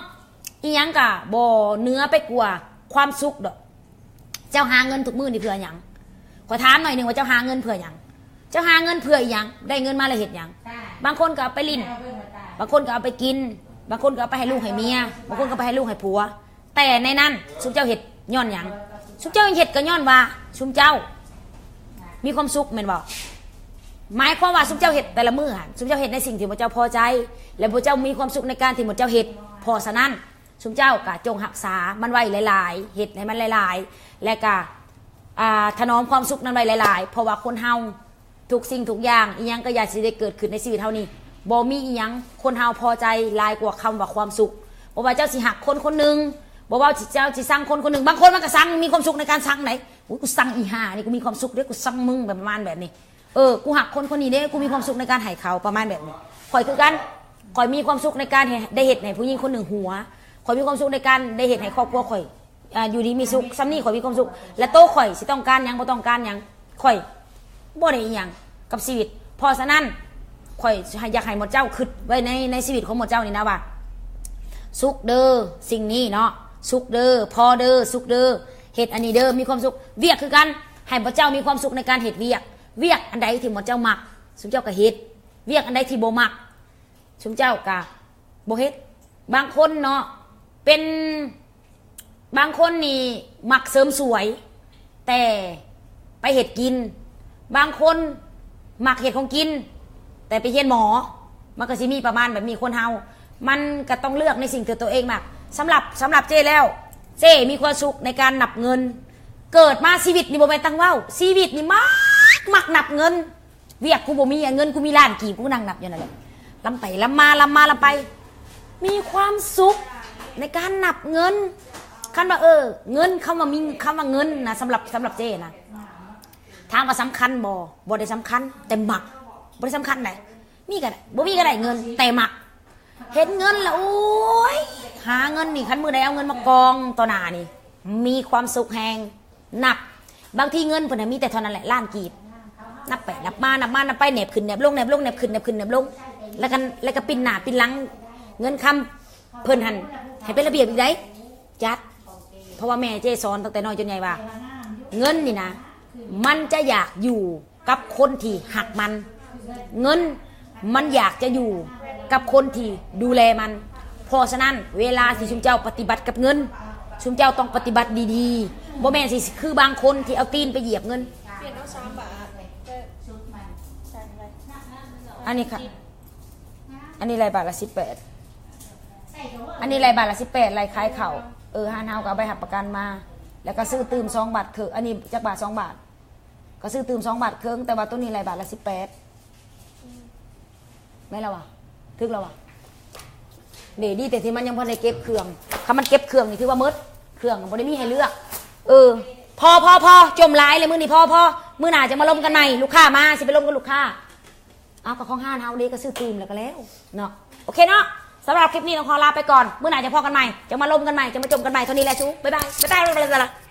ອີ່ຫຍັງກໍບໍ່ເໜືອໄປກວ່າຄວາມສຸກດອກ. ເຈົ້າຫາເງິນທຸກມື້ນີ້ເພື່ອຫຍັງ? ຂໍຖາມໜ້ອຍໜຶ່ງວ່າເຈົ້າຫາເງິນເພື່ອຫຍັງ? ເຈົ້າຫາເງິນເພື່ອອີ່ຫຍັງ? ໄດ້ເງິນມາແລ້ວເຮັດຫຍັງ? ບາງຄົນກໍເອົາໄປຫຼິ້ນ, ບາງຄົນກໍເອົາໄປກິນ, ບາງຄົນກໍເອົາໄປໃຫ້ລູກໃຫ້ເມຍ, ບາງຄົນກໍເອົາໄປໃຫ້ລູກໃຫ້ຜົວ. ແຕ່ໃນນັ້ນ ຊຸມເຈົ້າເຮັດຍ້ອນຫຍັງ? ຊຸມເຈົ້າເຮັດກໍຍ້ອນວ່າຊຸມເຈົ້າມີຄວາມສຸກແມ່ນບໍ່? ໝາຍຄວາມວ່າຊຸມເຈົ້າເຮັດແຕ່ລະມື້ຫັ້ນ ຊຸມເຈົ້າເຮັດໃນສິ່ງທີ່ໝູ່ເຈົ້າພໍໃຈ ແລະ ໝູ່ເຈົ້າມີຄວາມສຸກໃນການທີ່ໝູ່ເຈົ້າເຮັດ. ເພາະສະນັ້ນ ຊຸມເຈົ້າກະຈົ່ງຮັກສາມັນໄວ້ຫຼາຍໆ ເຮັດໃຫ້ມັນຫຼາຍໆ ແລະກະ ອ່າ ຖະໜອມຄວາມສຸກນັ້ນໄວ້ຫຼາຍໆ. ເພາະວ່າຄົນເຮົາ ທຸກສິ່ງທຸກຢ່າງ ອີ່ຫຍັງກໍຢ່າຊິໄດ້ເກີດຂຶ້ນໃນຊີວິດເຮົານີ້ ບໍ່ມີອີ່ຫຍັງຄົນເຮົາພໍໃຈຫຼາຍກວ່າຄຳວ່າຄວາມສຸກ. ບໍ່ວ່າເຈົ້າຊິຮັກຄົນຄົນໜຶ່ງ ບໍ່ວ່າເຈົ້າຊິຊັງຄົນຄົນໜຶ່ງ. ບາງຄົນມັນກໍຊັງ ມີຄວາມສຸກໃນການຊັງໃດ໋. ໂອ້ຍ ກູຊັງອີ່ຫ່ານີ້ ກູມີຄວາມສຸກເດ້ ກູຊັງມຶງ ແບບປະມານແບບນີ້. ເອີ ກູຮັກຄົນຄົນນີ້ເດ້ ກູມີຄວາມສຸກໃນການໃຫ້ເຂົາ ປະມານແບບນີ້. ຂ້ອຍຄືກັນ ຂ້ອຍມີຄວາມສຸກໃນການເຮັດ ໄດ້ເຮັດໃຫ້ຜູ້ຍິງຄົນໜຶ່ງຫົວ. ຂ້ອຍມີຄວາມສຸກໃນການໄດ້ເຮັດໃຫ້ຄອບຄົວຂ້ອຍ ອາ ຢູ່ດີມີສຸກ. ສ່ຳນີ້ຂ້ອຍມີຄວາມສຸກ ແລະ ໂຕຂ້ອຍຊິຕ້ອງການຫຍັງ ບໍ່ຕ້ອງການຫຍັງ ຂ້ອຍບໍ່ໄດ້ອີ່ຫຍັງກັບຊີວິດ. ເພາະສະນັ້ນ ຂ້ອຍຢາກໃຫ້ໝູ່ເຈົ້າຄິດໄວ້ໃນ ໃນຊີວິດຂອງໝູ່ເຈົ້ານີ້ນະວ່າ ສຸກເດີ ສິ່ງນີ້ເນາະ ສຸກເດີ ພໍເດີ ສຸກເດີ ເຮັດອັນນີ້ເດີ ມີຄວາມສຸກ. ວຽກຄືກັນ ໃຫ້ໝູ່ເຈົ້າມີຄວາມສຸກໃນການເຮັດວຽກ. ວຽກອັນໃດທີ່ໝູ່ເຈົ້າມັກ ຊຸມເຈົ້າກໍເຮັດ. ວຽກອັນໃດທີ່ບໍ່ມັກ ຊຸມເຈົ້າກະບໍ່ເຮັດ. ບາງຄົນເນາະ ເປັນ ບາງຄົນນີ້ມັກເສີມສວຍ ແຕ່ໄປເຮັດກິນ. ບາງຄົນມັກເຮັດຂອງກິນ ແຕ່ໄປຮຽນໝໍ. ມັນກໍຊິມີປະມານແບບນີ້. ຄົນເຮົາມັນກໍຕ້ອງເລືອກໃນສິ່ງທີ່ຕົວເອງມັກ. ສຳລັບ ສຳລັບເຈ້ແລ້ວ ເຈ້ມີຄວາມສຸກໃນການນັບເງິນ. ເກີດມາຊີວິດນີ້ບໍ່ແມ່ນຕັ້ງເວົ້າ ຊີວິດນີ້ມັກ ມັກນັບເງິນ. ວຽກກູບໍ່ມີ ເງິນກູມີລ້ານກີບ ກູນັ່ງນັບຢູ່ນັ້ນແຫຼະ ລຳໄປລຳມາ ລຳມາລຳໄປ ມີຄວາມສຸກໃນການນັບເງິນ. ຄັນວ່າ ເອີ ເງິນ ຄຳວ່າມີ ຄຳວ່າເງິນນະ ສຳລັບ ສຳລັບເຈ້ນະ ຖາມວ່າສຳຄັນບໍ່? ບໍ່ໄດ້ສຳຄັນ ແຕ່ມັກ. ບໍ່ໄດ້ສຳຄັນໃດ ມີກໍໄດ້ ບໍ່ມີກໍໄດ້ ເງິນ ແຕ່ມັກ. ເຫັນເງິນລະ ໂອ້ຍ ຫາເງິນນີ້ ຄັນມື້ໃດເອົາເງິນມາກອງຕໍ່ໜ້ານີ້ ມີຄວາມສຸກແຮງ. ນັບ ບາງທີເງິນເພິ່ນນະມີແຕ່ເທົ່ານັ້ນແຫຼະ ລ້ານກີບ. ນັບໄປນັບມາ ນັບມານັບໄປ ແນບຂຶ້ນແນບລົງ ແນບລົງແນບຂຶ້ນແນບຂຶ້ນແນບລົງ ແລ້ວກໍ ແລ້ວກໍປິ່ນໜ້າປິ່ນຫຼັງ. ເງິນຄຳເພິ່ນຫັ້ນໃຫ້ເປັນລະບຽບອີກໃດ໋ ຈັດ. ເພາະວ່າແມ່ເຈ້ສອນຕັ້ງແຕ່ນ້ອຍຈົນໃຫຍ່ວ່າ ເງິນນີ້ນະ ມັນຈະຢາກຢູ່ ກັບຄົນທີ່ຮັກມັນ. ເງິນມັນຢາກຈະຢູ່ກັບຄົນທີ່ດູແລມັນ. ເພາະສະນັ້ນ ເວລາທີ່ຊຸມເຈົ້າປະຕິບັດກັບເງິນ ຊຸມເຈົ້າຕ້ອງປະຕິບັດດີໆ. ບໍ່ແມ່ນຊິຄືບາງຄົນທີ່ເອົາຕີນໄປຢຽບເງິນ. ປ່ຽນເອົາສາມບາດ ອັນນີ້ຄ່ະ ອັນນີ້ໄລ່ບາດລະສິບແປດ ອັນນີ້ໄລ່ບາດລະສິບແປດ ໄລ່ຂາຍເຂົ້າ. ເອີ ຮ້ານເຮົາກໍເອົາໃບຮັບປະກັນມາ ແລ້ວກໍຊື້ຕື່ມສອງບາດເຄິ່ງ. ອັນນີ້ຈັກບາດ? ສອງບາດ. ກໍຊື້ຕື່ມສອງບາດເຄິ່ງ ແຕ່ວ່າໂຕນີ້ໄລ່ບາດລະສິບແປດ. ແມ່ນແລ້ວຫວາ? ຖືກແລ້ວຫວາ? ເດ ດີແຕ່ທີ່ມັນຍັງບໍ່ໄດ້ເກັບເຄື່ອງ. ຄັນມັນເກັບເຄື່ອງນີ້ຖືວ່າໝົດເຄື່ອງ ບໍ່ໄດ້ມີໃຫ້ເລືອກ. ເອີ ພໍ ພໍ ພໍ ຈົ່ມຫຼາຍແລ້ວມື້ນີ້ ພໍ ພໍ. ມື້ໜ້າຈະມາລົມກັນໃໝ່ ລູກຄ້າມາ ຊິໄປລົມກັບລູກຄ້າ. ເອົາ ກໍຂອງຮ້ານເຮົາເດ ກໍຊື້ຕື່ມແລ້ວກໍແລ້ວເນາະ. ໂອເຄເນາະ ສຳລັບຄລິບນີ້ຕ້ອງຂໍລາໄປກ່ອນ. ມື້ໜ້າຈະພໍ້ກັນໃໝ່ ຈະມາລົມກັນໃໝ່ ຈະມາຈົ່ມກັນໃໝ່. ເທົ່ານີ້ແຫຼະສູ ບາຍບາຍ ບາຍບາຍ.